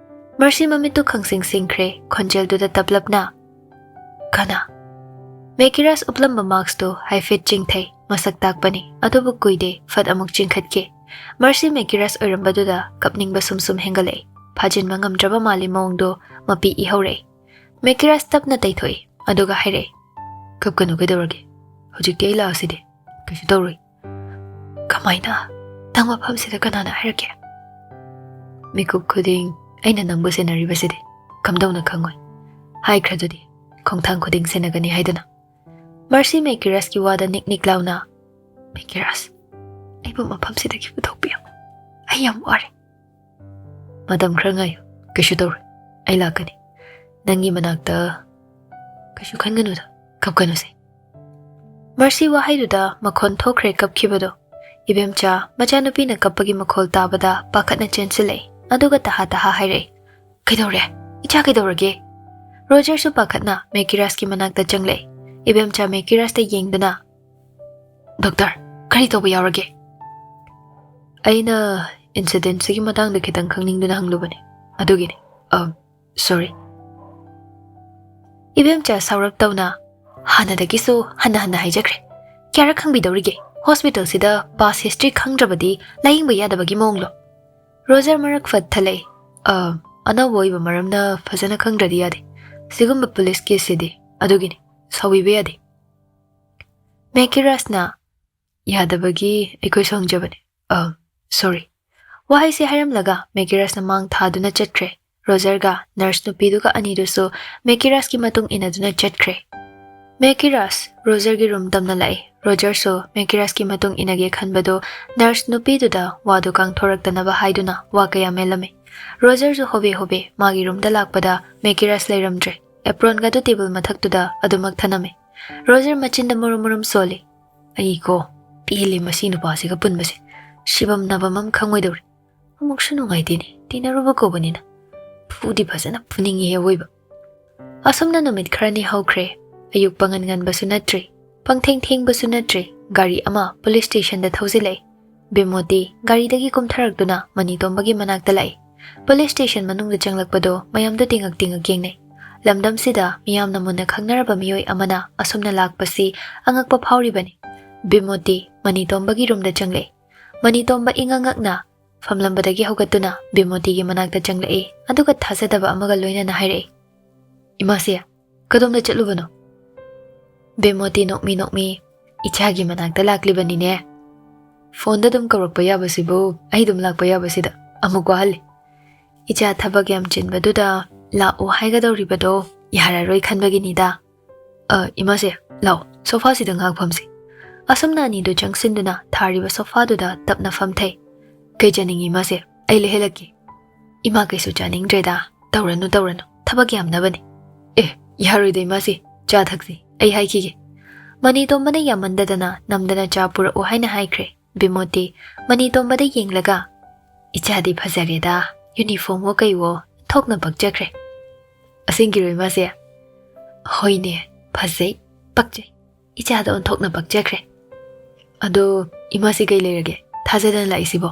ꯃꯔꯁꯤ ꯃꯃꯤꯠꯇꯨ ꯈꯪꯁꯤꯡ ꯁꯤꯡꯈ꯭ꯔꯦ, ꯈꯣꯟꯖꯦꯜꯗꯨꯗ ꯇꯞꯂꯞꯅ, "ꯀꯅꯥ?" ꯃꯦꯀꯤꯔꯥꯁ ꯎꯞꯂꯝꯕ ꯃꯥꯛꯁꯇꯨ ꯍꯥꯏꯐꯦꯠ ꯆꯤꯡꯊꯩ, ꯃꯁꯛ ꯇꯥꯛꯄꯅꯤ꯫ ꯑꯗꯨꯕꯨ ꯀꯨꯏꯗꯦ, ꯐꯠ ꯑꯃꯨꯛ ꯆꯤꯡꯈꯠꯈꯤ꯫ ꯃꯔꯁꯤ ꯃꯦꯀꯤꯔꯥꯁ ꯑꯣꯏꯔꯝꯕꯗꯨꯗ ꯀꯞꯅꯤꯡꯕ ꯁꯨꯝ ꯁꯨꯝ ꯍꯦꯟꯒꯠꯂꯛꯏ꯫ ꯐꯥꯖꯤꯟꯕ ꯉꯝꯗ꯭ꯔꯕ ꯃꯥꯜꯂꯤ ꯃꯑꯣꯡꯗꯣ, ꯃꯄꯤ ꯏꯍꯧꯔꯛꯏ꯫ ꯃꯦꯀꯤꯔꯥꯁ ꯇꯞꯅ ꯇꯩꯊꯣꯛꯏ, ꯑꯗꯨꯒ ꯍꯥꯏꯔꯛꯏ, "ꯀꯞꯀꯅꯨ, ꯀꯩꯗꯧꯔꯒꯦ? ꯍꯧꯖꯤꯛꯇꯤ ꯑꯩ ꯂꯥꯛꯑꯁꯤꯗꯤ, ꯀꯩꯁꯨ ꯇꯧꯔꯣꯏ"꯫ "ꯀꯃꯥꯏꯅ? ꯅꯪ ꯃꯐꯝꯁꯤꯗ ꯀꯅꯥꯅ ꯍꯥꯏꯔꯛꯀꯦ?" "ꯃꯤꯀꯨꯞ ꯈꯨꯗꯤꯡ ꯑꯩꯅ ꯅꯪꯕꯨ ꯁꯦꯟꯅꯔꯤꯕꯁꯤꯗꯤ ꯀꯝꯗꯧꯅ ꯈꯪꯉꯣꯏ? ꯍꯥꯏꯈ꯭ꯔꯗꯨꯗꯤ, ꯈꯣꯡꯊꯥꯡ ꯈꯨꯗꯤꯡ ꯁꯦꯟꯅꯒꯅꯤ ꯍꯥꯏꯗꯨꯅ"꯫ ꯃꯔꯁꯤ ꯃꯦꯀꯤꯔꯥꯁꯀꯤ ꯋꯥꯗ ꯅꯤꯛ ꯅꯤꯛ ꯂꯥꯎꯅ, "ꯃꯦꯀꯤꯔꯥꯁ, ꯑꯩꯕꯨ ꯃꯐꯝꯁꯤꯗꯒꯤ ꯄꯨꯊꯣꯛꯄꯤꯌꯨ꯫ ꯑꯩ ꯌꯥꯝ ꯋꯥꯔꯦ"꯫ "ꯃꯇꯝ ꯈꯔ ꯉꯥꯏꯌꯨ, ꯀꯩꯁꯨ ꯇꯧꯔꯣꯏ꯫ ꯑꯩ ꯂꯥꯛꯀꯅꯤ꯫ ꯅꯪꯒꯤ ꯃꯅꯥꯛꯇ ꯀꯩꯁꯨ ꯈꯟꯒꯅꯨꯗ"꯫ "ꯀꯞꯀꯅꯨꯁꯦ"꯫ ꯃꯔꯁꯤ ꯋꯥꯍꯩꯗꯨꯗ ꯃꯈꯣꯟ ꯊꯣꯛꯈ꯭ꯔꯦ ꯀꯞꯈꯤꯕꯗꯣ꯫ ꯏꯕꯦꯝꯆꯥ, ꯃꯆꯥꯅꯨꯄꯤꯅ ꯀꯞꯄꯒꯤ ꯃꯈꯣꯜ ꯇꯥꯕꯗ ꯄꯥꯈꯠꯅ ꯆꯦꯟꯁꯤꯜꯂꯛꯏ, ꯑꯗꯨꯒ ꯇꯍꯥ ꯇꯍꯥ ꯍꯥꯏꯔꯛꯏ, "ꯀꯩꯗꯧꯔꯦ? ꯏꯆꯥ ꯀꯩꯗꯧꯔꯒꯦ?" ꯔꯣꯖꯔꯁꯨ ꯄꯥꯈꯠꯅ ꯃꯦꯀꯤꯔꯥꯁꯀꯤ ꯃꯅꯥꯛꯇ ꯆꯪꯂꯛꯏ꯫ ꯏꯕꯦꯝꯆꯥ ꯃꯦꯀꯤꯔꯥꯁꯇ ꯌꯦꯡꯗꯨꯅ, "ꯗꯣꯛꯇꯔ, ꯀꯔꯤ ꯇꯧꯕ ꯌꯥꯎꯔꯒꯦ?" "ꯑꯩꯅ ꯏꯟꯁꯤꯗꯦꯟꯁꯤꯒꯤ ꯃꯇꯥꯡꯗ ꯈꯤꯇꯪ ꯈꯪꯅꯤꯡꯗꯨꯅ ꯍꯪꯂꯨꯕꯅꯤ, ꯑꯗꯨꯒꯤꯅꯤ꯫ ꯑ, ꯁꯣꯔꯤ"꯫ ꯏꯕꯦꯝꯆꯥ ꯁꯥꯎꯔꯞ ꯇꯧꯅ, "ꯍꯥꯟꯅꯗꯒꯤꯁꯨ ꯍꯟꯅ ꯍꯟꯅ ꯍꯥꯏꯖꯈ꯭ꯔꯦ꯫ ꯀꯌꯥꯔꯛ ꯍꯪꯕꯤꯗꯧꯔꯤꯒꯦ? ꯍꯣꯁꯄꯤꯇꯥꯜꯁꯤꯗ ꯄꯥꯁ ꯍꯤꯁꯇ꯭ꯔꯤ ꯈꯪꯗ꯭ꯔꯕꯗꯤ ꯂꯥꯌꯦꯡꯕ ꯌꯥꯗꯕꯒꯤ ꯃꯑꯣꯡꯂꯣ?" ꯔꯣꯖꯔ ꯃꯔꯛ ꯐꯠ ꯊꯠꯂꯛꯏ꯫ "ꯑ, ꯑꯅꯧꯕ ꯑꯣꯏꯕ ꯃꯔꯝꯅ ꯐꯖꯅ ꯈꯪꯗ꯭ꯔꯗꯤ ꯌꯥꯗꯦ꯫ ꯁꯤꯒꯨꯝꯕ ꯄꯨꯂꯤꯁ ꯀꯦꯁꯁꯤꯗꯤ꯫ ꯑꯗꯨꯒꯤꯅꯤ꯫ ꯁꯥꯎꯕꯤꯕ ꯌꯥꯗꯦ"꯫ ꯃꯦꯀꯤꯔꯥꯁꯅ, "ꯌꯥꯗꯕꯒꯤ ꯑꯩꯈꯣꯏꯁꯨ ꯍꯪꯖꯕꯅꯤ꯫ ꯑ, ꯁꯣꯔꯤ"꯫ ꯋꯥꯍꯩꯁꯤ ꯍꯥꯏꯔꯝꯂꯒ ꯃꯦꯀꯤꯔꯥꯁꯅ ꯃꯥꯡ ꯊꯥꯗꯨꯅ ꯆꯠꯈ꯭ꯔꯦ꯫ ꯔꯣꯖꯔꯒ ꯅꯔꯁ ꯅꯨꯄꯤꯗꯨꯒ ꯑꯅꯤꯗꯨꯁꯨ ꯃꯦꯀꯤꯔꯥꯁꯀꯤ ꯃꯇꯨꯡ ꯏꯟꯅꯗꯨꯅ ꯆꯠꯈ꯭ꯔꯦ꯫ ꯃꯦꯀꯤꯔꯥꯁ ꯔꯣꯖꯔꯒꯤ ꯔꯨꯝ ꯇꯝꯅ ꯂꯥꯛꯏ꯫ ꯔꯣꯖꯔꯁꯨ ꯃꯦꯀꯤꯔꯥꯁꯀꯤ ꯃꯇꯨꯡ ꯏꯟꯅꯒꯦ ꯈꯟꯕꯗꯨ ꯅꯔꯁ ꯅꯨꯄꯤꯗꯨꯗ ꯋꯥꯗꯨ ꯀꯥꯡꯊꯣꯔꯛꯇꯅꯕ ꯍꯥꯏꯗꯨꯅ ꯋꯥ ꯀꯌꯥ ꯃꯦꯜꯂꯝꯃꯤ꯫ ꯔꯣꯖꯔꯁꯨ ꯍꯣꯕꯦ ꯍꯣꯕꯦ ꯃꯥꯒꯤ ꯔꯨꯝꯗ ꯂꯥꯛꯄꯗ ꯃꯦꯀꯤꯔꯥꯁ ꯂꯩꯔꯝꯗ꯭ꯔꯦ꯫ ꯑꯦꯄ꯭ꯔꯣꯟꯒꯗꯨ ꯇꯦꯕꯜ ꯃꯊꯛꯇꯨꯗ ꯑꯗꯨꯃꯛ ꯊꯅꯝꯃꯤ꯫ ꯔꯣꯖꯔ ꯃꯆꯤꯟꯗ ꯃꯨꯔꯨꯝ ꯃꯨꯔꯨꯝ ꯁꯣꯜꯂꯤ꯫ "ꯑꯩꯀꯣ, ꯄꯦꯜꯂꯦ ꯃꯁꯤ ꯅꯨꯄꯥꯁꯤꯒ ꯄꯨꯟꯕꯁꯦ꯫ ꯁꯤꯐꯝ ꯅꯥꯐꯝ ꯑꯃ ꯈꯪꯉꯣꯏꯗꯧꯔꯤ꯫ ꯑꯃꯨꯛꯁꯨ ꯅꯨꯡꯉꯥꯏꯇꯦꯅꯦ, ꯇꯤꯟꯅꯔꯨꯕ ꯀꯧꯕꯅꯤꯅ꯫ ꯐꯨꯗꯤ ꯐꯖꯅ ꯐꯨꯅꯤꯡꯉꯦ ꯑꯋꯣꯏꯕ"꯫ ꯑꯁꯨꯝꯅ ꯅꯨꯃꯤꯠ ꯈꯔꯅꯤ ꯍꯧꯈ꯭ꯔꯦ꯫ ꯑꯌꯨꯛ ꯄꯥꯉꯟ ꯉꯟꯕꯁꯨ ꯅꯠꯇ꯭ꯔꯤ, ꯄꯪꯊꯦꯡ ꯊꯦꯡꯕꯁꯨ ꯅꯠꯇ꯭ꯔꯤ, ꯒꯥꯔꯤ ꯑꯃ ꯄꯨꯂꯤꯁ ꯁ꯭ꯇꯦꯁꯟꯗ ꯊꯧꯖꯤꯜꯂꯛꯏ꯫ ꯕꯤꯃꯣꯇꯤ ꯒꯥꯔꯤꯗꯒꯤ ꯀꯨꯝꯊꯔꯛꯇꯨꯅ ꯃꯅꯤꯇꯣꯝꯕꯒꯤ ꯃꯅꯥꯛꯇ ꯂꯥꯛꯏ꯫ ꯄꯨꯂꯤꯁ ꯁ꯭ꯇꯦꯁꯟ ꯃꯅꯨꯡꯗ ꯆꯪꯂꯛꯄꯗꯣ ꯃꯌꯥꯝꯗꯣ ꯇꯤꯉꯛ ꯇꯤꯉꯛ ꯌꯦꯡꯅꯩ꯫ ꯂꯝꯗꯝꯁꯤꯗ ꯃꯤꯌꯥꯝꯅ ꯃꯨꯟꯅ ꯈꯪꯅꯔꯕ ꯃꯤꯑꯣꯏ ꯑꯃꯅ ꯑꯁꯨꯝꯅ ꯂꯥꯛꯄꯁꯤ ꯑꯉꯛꯄ ꯐꯥꯎꯔꯤꯕꯅꯤ꯫ ꯕꯤꯃꯣꯇꯤ ꯃꯅꯤꯇꯣꯝꯕꯒꯤ ꯔꯨꯝꯗ ꯆꯪꯂꯛꯏ꯫ ꯃꯅꯤꯇꯣꯝꯕ ꯏꯉꯛ ꯉꯛꯅ ꯐꯝꯂꯝꯕꯗꯒꯤ ꯍꯧꯒꯠꯇꯨꯅ ꯕꯤꯃꯣꯇꯤꯒꯤ ꯃꯅꯥꯛꯇ ꯆꯪꯂꯛꯏ, ꯑꯗꯨꯒ ꯊꯥꯖꯗꯕ ꯑꯃꯒ ꯂꯣꯏꯅꯅ ꯍꯥꯏꯔꯛꯏ, "ꯏꯃꯥꯁꯦ, ꯀꯗꯣꯝꯗ ꯆꯠꯂꯨꯕꯅꯣ?" ꯕꯤꯃꯣꯇꯤ ꯅꯣꯛꯃꯤ ꯅꯣꯛꯃꯤ, "ꯏꯆꯥꯒꯤ ꯃꯅꯥꯛꯇ ꯂꯥꯛꯂꯤꯕꯅꯤꯅꯦ꯫ ꯐꯣꯟꯗ ꯑꯗꯨꯝ ꯀꯧꯔꯛꯄ ꯌꯥꯕꯁꯤꯕꯨ ꯑꯩ ꯑꯗꯨꯝ ꯂꯥꯛꯄ ꯌꯥꯕꯁꯤꯗ ꯑꯃꯨꯛ ꯋꯥꯍꯜꯂꯤ꯫ ꯏꯆꯥ ꯊꯕꯛ ꯌꯥꯝ ꯆꯤꯟꯕꯗꯨꯗ ꯂꯥꯛꯑꯣ ꯍꯥꯏꯒꯗꯧꯔꯤꯕꯗꯣ ꯌꯥꯔꯔꯣꯏ ꯈꯟꯕꯒꯤꯅꯤꯗ꯫ ꯑ, ꯏꯃꯥꯁꯦ, ꯂꯥꯛꯑꯣ, ꯁꯣꯐꯥꯁꯤꯗ ꯉꯥꯏꯍꯥꯛ ꯐꯝꯁꯤ"꯫ ꯑꯁꯨꯝꯅ ꯑꯅꯤꯗꯨ ꯆꯪꯁꯤꯟꯗꯨꯅ ꯊꯥꯔꯤꯕ ꯁꯣꯐꯥꯗꯨꯗ ꯇꯞꯅ ꯐꯝꯊꯩ꯫ "ꯀꯩ ꯆꯥꯅꯤꯡꯉꯤ ꯏꯃꯥꯁꯦ? ꯑꯩ ꯂꯩꯍꯜꯂꯛꯀꯦ"꯫ "ꯏꯃꯥ ꯀꯩꯁꯨ ꯆꯥꯅꯤꯡꯗ꯭ꯔꯦꯗ꯫ ꯇꯧꯔꯅꯨ, ꯇꯧꯔꯅꯨ꯫ ꯊꯕꯛ ꯌꯥꯝꯅꯕꯅꯤ"꯫ "ꯑꯦ, ꯌꯥꯔꯣꯏꯗ ꯏꯃꯥꯁꯦ꯫ ꯆꯥ ꯊꯛꯁꯤ꯫ ꯑꯩ ꯍꯥꯏꯈꯤꯒꯦ, ꯃꯅꯤꯇꯣꯝꯕꯅ ꯌꯥꯝꯃꯟꯗꯗꯅ ꯅꯝꯗꯅ ꯆꯥ ꯄꯨꯔꯛꯎ ꯍꯥꯏꯅ ꯍꯥꯏꯈ꯭ꯔꯦ꯫ ꯕꯤꯃꯣꯇꯤ ꯃꯅꯤꯇꯣꯝꯕꯗ ꯌꯦꯡꯂꯒ, "ꯏꯆꯥꯗꯤ ꯐꯖꯔꯦꯗ, ꯌꯨꯅꯤꯐꯣꯔꯝꯋꯣ ꯀꯩꯋꯣ ꯊꯣꯛꯅ ꯄꯛꯆꯈ꯭ꯔꯦ꯫" "ꯑꯁꯦꯡꯒꯤꯔꯣ ꯏꯃꯥꯁꯦ?" "ꯍꯣꯏꯅꯦ, ꯐꯖꯩ, ꯄꯛꯆꯩ꯫ ꯏꯆꯥꯗ ꯑꯣꯟꯊꯣꯛꯅ ꯄꯛꯆꯈ꯭ꯔꯦ꯫ ꯑꯗꯣ ꯏꯃꯥꯁꯤ ꯀꯩ ꯂꯩꯔꯒꯦ ꯊꯥꯖꯗꯅ ꯂꯥꯛꯏꯁꯤꯕꯣ?"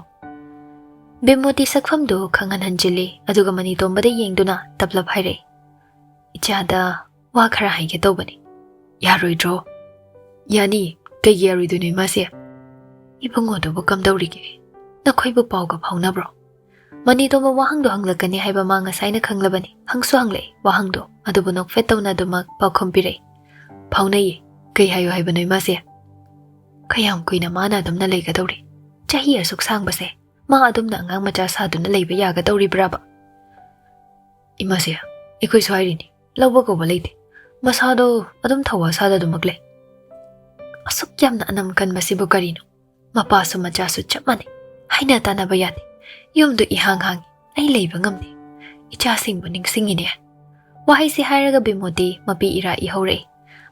ꯕꯤꯃꯣꯇꯤ ꯁꯛꯐꯝꯗꯨ ꯈꯪꯍꯟꯍꯟꯖꯤꯜꯂꯤ, ꯑꯗꯨꯒ ꯃꯅꯤꯇꯣꯝꯕꯗ ꯌꯦꯡꯗꯨꯅ ꯇꯞꯂꯞ ꯍꯥꯏꯔꯛꯏ, "ꯏꯆꯥꯗ ꯋꯥ ꯈꯔ ꯍꯥꯏꯒꯦ ꯇꯧꯕꯅꯤ꯫" "ꯌꯥꯔꯣꯏꯗ꯭ꯔꯣ?" "ꯌꯥꯅꯤ, ꯀꯩꯒꯤ ꯌꯥꯔꯣꯏꯗꯣꯏꯅꯣ ꯏꯃꯥꯁꯦ?" "ꯏꯕꯨꯡꯉꯣꯗꯨꯕꯨ ꯀꯝꯗꯧꯔꯤꯒꯦ? ꯅꯈꯣꯏꯕꯨ ꯄꯥꯎꯒ ꯐꯥꯎꯅꯕ꯭ꯔꯣ?" ꯃꯅꯤꯇꯣꯝꯕ ꯋꯥꯍꯪꯗꯣ ꯍꯪꯂꯛꯀꯅꯤ ꯍꯥꯏꯕ ꯃꯥ ꯉꯁꯥꯏꯅ ꯈꯪꯂꯕꯅꯤ꯫ ꯍꯪꯁꯨ ꯍꯪꯂꯛꯏ ꯋꯥꯍꯪꯗꯣ, ꯑꯗꯨꯕꯨ ꯅꯣꯛꯐꯦꯠ ꯇꯧꯅ ꯑꯗꯨꯃꯛ ꯄꯥꯎꯈꯨꯝ ꯄꯤꯔꯛꯏ, "ꯐꯥꯎꯅꯩꯌꯦ꯫ ꯀꯩ ꯍꯥꯏꯌꯨ ꯍꯥꯏꯕꯅꯣ ꯏꯃꯥꯁꯦ?" "ꯀꯌꯥꯝ ꯀꯨꯏꯅ ꯃꯥꯅ ꯑꯗꯨꯝꯅ ꯂꯩꯒꯗꯧꯔꯤ? ꯆꯍꯤ ꯑꯁꯨꯛ ꯁꯥꯡꯕꯁꯦ ꯃꯥ ꯑꯗꯨꯝꯅ ꯑꯉꯥꯡ ꯃꯆꯥ ꯁꯥꯗꯨꯅ ꯂꯩꯕ ꯌꯥꯒꯗꯧꯔꯤꯕ꯭ꯔꯥꯕ?" "ꯏꯃꯥꯁꯦ, ꯑꯩꯈꯣꯏꯁꯨ ꯍꯥꯏꯔꯤꯅꯤ, ꯂꯧꯕ ꯀꯧꯕ ꯂꯩꯇꯦ꯫ ꯃꯁꯥꯗꯣ ꯑꯗꯨꯝ ꯊꯧꯋꯥ ꯁꯥꯗ ꯑꯗꯨꯃꯛ ꯂꯩ꯫" "ꯑꯁꯨꯛ ꯌꯥꯝꯅ ꯑꯅꯝ ꯀꯟꯕꯁꯤꯕꯨ ꯀꯔꯤꯅꯣ? ꯃꯄꯥꯁꯨ ꯃꯆꯥꯁꯨ ꯆꯞ ꯃꯥꯟꯅꯩ꯫ ꯍꯥꯏꯅ ꯇꯥꯟꯅꯕ ꯌꯥꯗꯦ꯫ ꯌꯨꯝꯗꯨ ꯏꯍꯥꯡ ꯍꯥꯡꯉꯤ꯫ ꯑꯩ ꯂꯩꯕ ꯉꯝꯗꯦ꯫ ꯏꯆꯥꯁꯤꯡꯕꯨ ꯅꯤꯡꯁꯤꯡꯉꯤꯅꯦ꯫" ꯋꯥꯍꯩꯁꯤ ꯍꯥꯏꯔꯒ ꯕꯤꯃꯣꯇꯤ ꯃꯄꯤ ꯏꯔꯥ ꯏꯍꯧꯔꯛꯏ꯫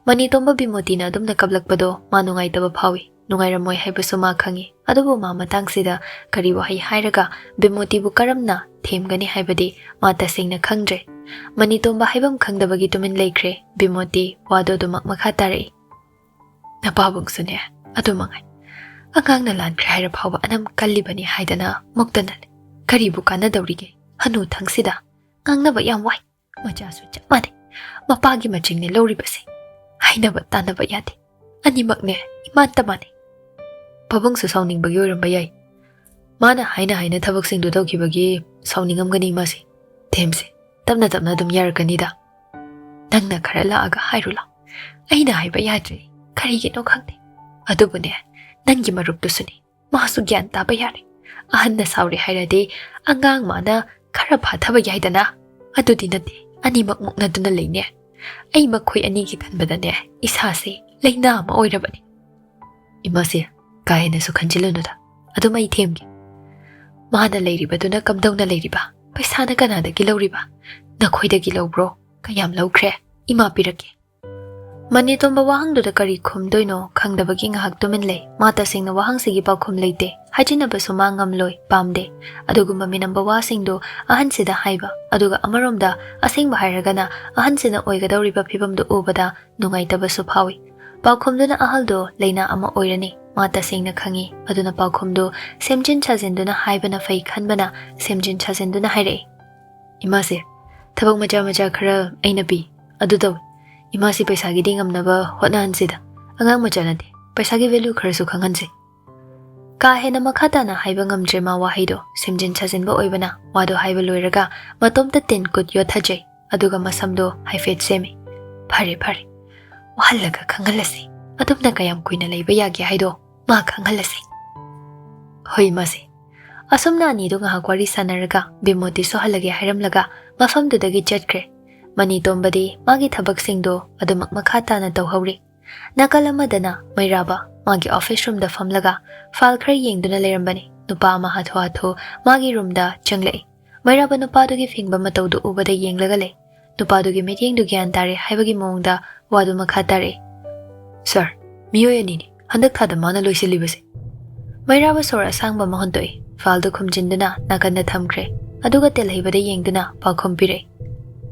ꯃꯅꯤꯇꯣꯝꯕ ꯕꯤꯃꯣꯇꯤꯅ ꯑꯗꯨꯝꯅ ꯀꯞꯂꯛꯄꯗꯣ ꯃꯥ ꯅꯨꯡꯉꯥꯏꯇꯕ ꯐꯥꯎꯏ꯫ ꯅꯨꯡꯉꯥꯏꯔꯝꯃꯣꯏ ꯍꯥꯏꯕꯁꯨ ꯃꯥ ꯈꯪꯏ꯫ ꯑꯗꯨꯕꯨ ꯃꯥ ꯃꯇꯥꯡꯁꯤꯗ ꯀꯔꯤ ꯋꯥꯍꯩ ꯍꯥꯏꯔꯒ ꯕꯤꯃꯣꯇꯤꯕꯨ ꯀꯔꯝꯅ ꯊꯦꯝꯒꯅꯤ ꯍꯥꯏꯕꯗꯤ ꯃꯥ ꯇꯁꯦꯡꯅ ꯈꯪꯗ꯭ꯔꯦ꯫ ꯃꯅꯤꯇꯣꯝꯕ ꯍꯥꯏꯐꯝ ꯈꯪꯗꯕꯒꯤ ꯇꯨꯃꯤꯟ ꯂꯩꯈ꯭ꯔꯦ꯫ ꯕꯤꯃꯣꯇꯤ ꯋꯥꯗꯣ ꯑꯗꯨꯃꯛ ꯃꯈꯥ ꯇꯥꯔꯛꯏ꯫ "ꯅꯄꯥꯕꯨꯡꯁꯨꯅꯦ ꯑꯗꯨ ꯃꯉꯥꯏ꯫ ꯑꯉꯥꯡꯅ ꯂꯥꯟꯈ꯭ꯔꯦ ꯍꯥꯏꯔ ꯐꯥꯎꯕ ꯑꯅꯝ ꯀꯜꯂꯤꯕꯅꯤ ꯍꯥꯏꯗꯅ ꯃꯨꯛꯇꯅ ꯂꯩ꯫ ꯀꯔꯤꯕꯨ ꯀꯥꯟꯅꯗꯧꯔꯤꯒꯦ? ꯍꯅꯨꯊꯪꯁꯤꯗ ꯉꯥꯡꯅꯕ ꯌꯥꯝ ꯋꯥꯏ꯫ ꯃꯆꯥꯁꯨ ꯆꯞ ꯃꯥꯟꯅꯩ꯫ ꯃꯄꯥꯒꯤ ꯃꯆꯤꯡꯅꯦ ꯂꯧꯔꯤꯕꯁꯦ꯫ ꯍꯥꯏꯅꯕ ꯇꯥꯟꯅꯕ ꯌꯥꯗꯦ꯫ ꯑꯅꯤꯃꯛꯅꯦ ꯏꯃꯥꯟꯇ ꯃꯥꯟꯅꯩ꯫" "ꯄꯥꯕꯨꯡꯁꯨ ꯁꯥꯎꯅꯤꯡꯕꯒꯤ ꯑꯣꯏꯔꯝꯕ ꯌꯥꯏ꯫ ꯃꯥꯅ ꯍꯥꯏꯅ ꯍꯥꯏꯅ ꯊꯕꯛꯁꯤꯡꯗꯨ ꯇꯧꯈꯤꯕꯒꯤ ꯁꯥꯎꯅꯤꯡꯉꯝꯒꯅꯤ ꯃꯥꯁꯦ꯫ ꯊꯦꯝꯁꯦ, ꯇꯞꯅ ꯇꯞꯅ ꯑꯗꯨꯝ ꯌꯥꯔꯛꯀꯅꯤꯗ꯫ ꯅꯪꯅ ꯈꯔ ꯂꯥꯛꯑꯒ ꯍꯥꯏꯔꯨ ꯂꯥꯎ꯫ ꯑꯩꯅ ꯍꯥꯏꯕ ꯌꯥꯗ꯭ꯔꯦ꯫ ꯀꯔꯤꯒꯤꯅꯣ ꯈꯪꯗꯦ꯫ ꯑꯗꯨꯕꯨꯅꯦ, ꯅꯪꯒꯤ ꯃꯔꯨꯞꯇꯨꯁꯨꯅꯦ꯫ ꯃꯥꯁꯨ ꯒ꯭ꯌꯥꯟ ꯇꯥꯕ ꯌꯥꯔꯦ꯫ ꯑꯍꯟꯅ ꯁꯥꯎꯔꯦ ꯍꯥꯏꯔꯗꯤ ꯑꯉꯥꯡ ꯃꯥꯅ ꯈꯔ ꯐꯥꯊꯕ ꯌꯥꯏꯗꯅ꯫ ꯑꯗꯨꯗꯤ ꯅꯠꯇꯦ, ꯑꯅꯤꯃꯛ ꯃꯨꯛꯅꯗꯨꯅ ꯂꯩꯅꯦ꯫ ꯑꯩ ꯃꯈꯣꯏ ꯑꯅꯤꯒꯤ ꯈꯟꯕꯗꯅꯦ ꯏꯁꯥꯁꯦ ꯂꯩꯅꯥ ꯑꯃ ꯑꯣꯏꯔꯕꯅꯤ꯫" "ꯏꯃꯥꯁꯦ, ꯀꯥ ꯍꯦꯟꯅꯁꯨ ꯈꯟꯖꯤꯜꯂꯨꯅꯨꯗ꯫ ꯑꯗꯨꯝ ꯑꯩ ꯊꯦꯝꯒꯦ꯫ ꯃꯥꯅ ꯂꯩꯔꯤꯕꯗꯨꯅ ꯀꯝꯗꯧꯅ ꯂꯩꯔꯤꯕ? ꯄꯩꯁꯥꯅ ꯀꯅꯥꯗꯒꯤ ꯂꯧꯔꯤꯕ? ꯅꯈꯣꯏꯗꯒꯤ ꯂꯧꯕ꯭ꯔꯣ? ꯀꯌꯥꯝ ꯂꯧꯈ꯭ꯔꯦ? ꯏꯃꯥ ꯄꯤꯔꯛꯀꯦ꯫" ꯃꯅꯤꯇꯣꯝꯕ ꯋꯥꯍꯪꯗꯨꯗ ꯀꯔꯤ ꯈꯨꯝꯗꯣꯏꯅꯣ ꯈꯪꯗꯕꯒꯤ ꯉꯥꯏꯍꯥꯛ ꯇꯨꯃꯤꯟ ꯂꯩ꯫ ꯃꯥ ꯇꯁꯦꯡꯅ ꯋꯥꯍꯪꯁꯤꯒꯤ ꯄꯥꯎꯈꯨꯝ ꯂꯩꯇꯦ꯫ ꯍꯥꯏꯖꯤꯟꯅꯕꯁꯨ ꯃꯥ ꯉꯝꯂꯣꯏ, ꯄꯥꯝꯗꯦ꯫ ꯑꯗꯨꯒꯨꯝꯕ ꯃꯤꯅꯝꯕ ꯋꯥꯁꯤꯡꯗꯨ ꯑꯍꯟꯁꯤꯗ ꯍꯥꯏꯕ, ꯑꯗꯨꯒ ꯑꯃꯔꯣꯝꯗ ꯑꯁꯦꯡꯕ ꯍꯥꯏꯔꯒꯅ ꯑꯍꯟꯁꯤꯅ ꯑꯣꯏꯒꯗꯧꯔꯤꯕ ꯐꯤꯕꯝꯗꯨ ꯎꯕꯗ ꯅꯨꯡꯉꯥꯏꯇꯕꯁꯨ ꯐꯥꯎꯏ꯫ ꯄꯥꯎꯈꯨꯝꯗꯨꯅ ꯑꯍꯜꯗꯣ ꯂꯩꯅꯥ ꯑꯃ ꯑꯣꯏꯔꯅꯤ, ꯃꯥ ꯇꯁꯦꯡꯅ ꯈꯪꯏ꯫ ꯑꯗꯨꯅ ꯄꯥꯎꯈꯨꯝꯗꯨ ꯁꯦꯝꯖꯤꯟ ꯁꯥꯖꯤꯟꯗꯨꯅ ꯍꯥꯏꯕꯅ ꯐꯩ ꯈꯟꯕꯅ ꯁꯦꯝꯖꯤꯟ ꯁꯥꯖꯤꯟꯗꯨꯅ ꯍꯥꯏꯔꯛꯏ, "ꯏꯃꯥꯁꯦ, ꯊꯕꯛ ꯃꯆꯥ ꯃꯆꯥ ꯈꯔ ꯑꯩꯅ ꯄꯤ, ꯑꯗꯨ ꯇꯧꯏ꯫ ꯏꯃꯥꯁꯤ ꯄꯩꯁꯥꯒꯤꯗꯤ ꯉꯝꯅꯕ ꯍꯣꯠꯅꯍꯟꯁꯤꯗ꯫ ꯑꯉꯥꯡ ꯃꯆꯥ ꯅꯠꯇꯦ, ꯄꯩꯁꯥꯒꯤ value ꯈꯔꯁꯨ ꯈꯪꯍꯟꯁꯤ꯫" ꯀꯥ ꯍꯦꯟꯅ ꯃꯈꯥ ꯇꯥꯅ ꯍꯥꯏꯕ ꯉꯝꯗ꯭ꯔꯦ ꯃꯥ ꯋꯥꯍꯩꯗꯣ꯫ ꯁꯦꯝꯖꯤꯟ ꯁꯥꯖꯤꯟꯕ ꯑꯣꯏꯕꯅ ꯋꯥꯗꯣ ꯍꯥꯏꯕ ꯂꯣꯏꯔꯒ ꯃꯇꯣꯝꯇ ꯇꯤꯟ ꯀꯨꯠ ꯌꯣꯠꯊꯖꯩ, ꯑꯗꯨꯒ ꯃꯁꯝꯗꯣ ꯍꯥꯏꯐꯦꯠ ꯁꯦꯝꯃꯤ꯫ "ꯐꯔꯦ, ꯐꯔꯦ, ꯋꯥꯍꯜꯂꯒ ꯈꯪꯍꯜꯂꯁꯤ꯫ ꯑꯗꯨꯝꯅ ꯀꯌꯥꯝ ꯀꯨꯏꯅ ꯂꯩꯕ ꯌꯥꯒꯦ ꯍꯥꯏꯗꯣ ꯃꯥ ꯈꯪꯍꯜꯂꯁꯤ꯫" "ꯍꯣꯏ, ꯃꯥꯁꯦ꯫" ꯑꯁꯨꯝꯅ ꯑꯅꯤꯗꯨ ꯉꯥꯏꯍꯥꯛ ꯋꯥꯔꯤ ꯁꯥꯟꯅꯔꯒ ꯕꯤꯃꯣꯇꯤꯁꯨ ꯍꯜꯂꯒꯦ ꯍꯥꯏꯔꯝꯂꯒ ꯃꯐꯝꯗꯨꯗꯒꯤ ꯆꯠꯈ꯭ꯔꯦ꯫ ꯃꯅꯤꯇꯣꯝꯕꯗꯤ ꯃꯥꯒꯤ ꯊꯕꯛꯁꯤꯡꯗꯣ ꯑꯗꯨꯃꯛ ꯃꯈꯥ ꯇꯥꯅ ꯇꯧꯍꯧꯔꯤ꯫ ꯅꯥꯀꯜ ꯑꯃꯗꯅ ꯃꯩꯔꯥꯕ ꯃꯥꯒꯤ office roomꯗ ꯐꯝꯂꯒ file ꯈꯔ ꯌꯦꯡꯗꯨꯅ ꯂꯩꯔꯝꯕꯅꯤ꯫ ꯅꯨꯄꯥ ꯑꯃ ꯍꯥꯊꯨ ꯍꯥꯊꯨ ꯃꯥꯒꯤ roomꯗ ꯆꯪꯂꯛꯏ꯫ ꯃꯩꯔꯥꯕ ꯅꯨꯄꯥꯗꯨꯒꯤ ꯐꯤꯡꯕ ꯃꯇꯧꯗꯨ ꯎꯕꯗ ꯌꯦꯡꯂꯒ ꯂꯩ꯫ ꯅꯨꯄꯥꯗꯨꯒꯤ ꯃꯤꯠꯌꯦꯡꯗꯨ ꯒ꯭ꯌꯥꯟ ꯇꯥꯔꯦ ꯍꯥꯏꯕꯒꯤ ꯃꯑꯣꯡꯗ ꯋꯥꯗꯨ ꯃꯈꯥ ꯇꯥꯔꯛꯏ꯫ "Sir, ꯃꯤꯑꯣꯏ ꯑꯅꯤꯅꯤ ꯍꯟꯗꯛ ꯊꯥꯗ ꯃꯥꯅ ꯂꯣꯏꯁꯤꯜꯂꯤꯕꯁꯦ꯫" ꯃꯩꯔꯥꯕ ꯁꯣꯔ ꯑꯁꯥꯡꯕ ꯑꯃ ꯍꯣꯟꯗꯣꯛꯏ꯫ Fileꯗꯨ ꯈꯨꯝꯖꯤꯟꯗꯨꯅ ꯅꯥꯀꯟꯗ ꯊꯝꯈ꯭ꯔꯦ꯫ ꯑꯗꯨꯒ ꯇꯦꯜꯍꯩꯕꯗ ꯌꯦꯡꯗꯨꯅ ꯄꯥꯎꯈꯨꯝ ꯄꯤꯔꯛꯏ꯫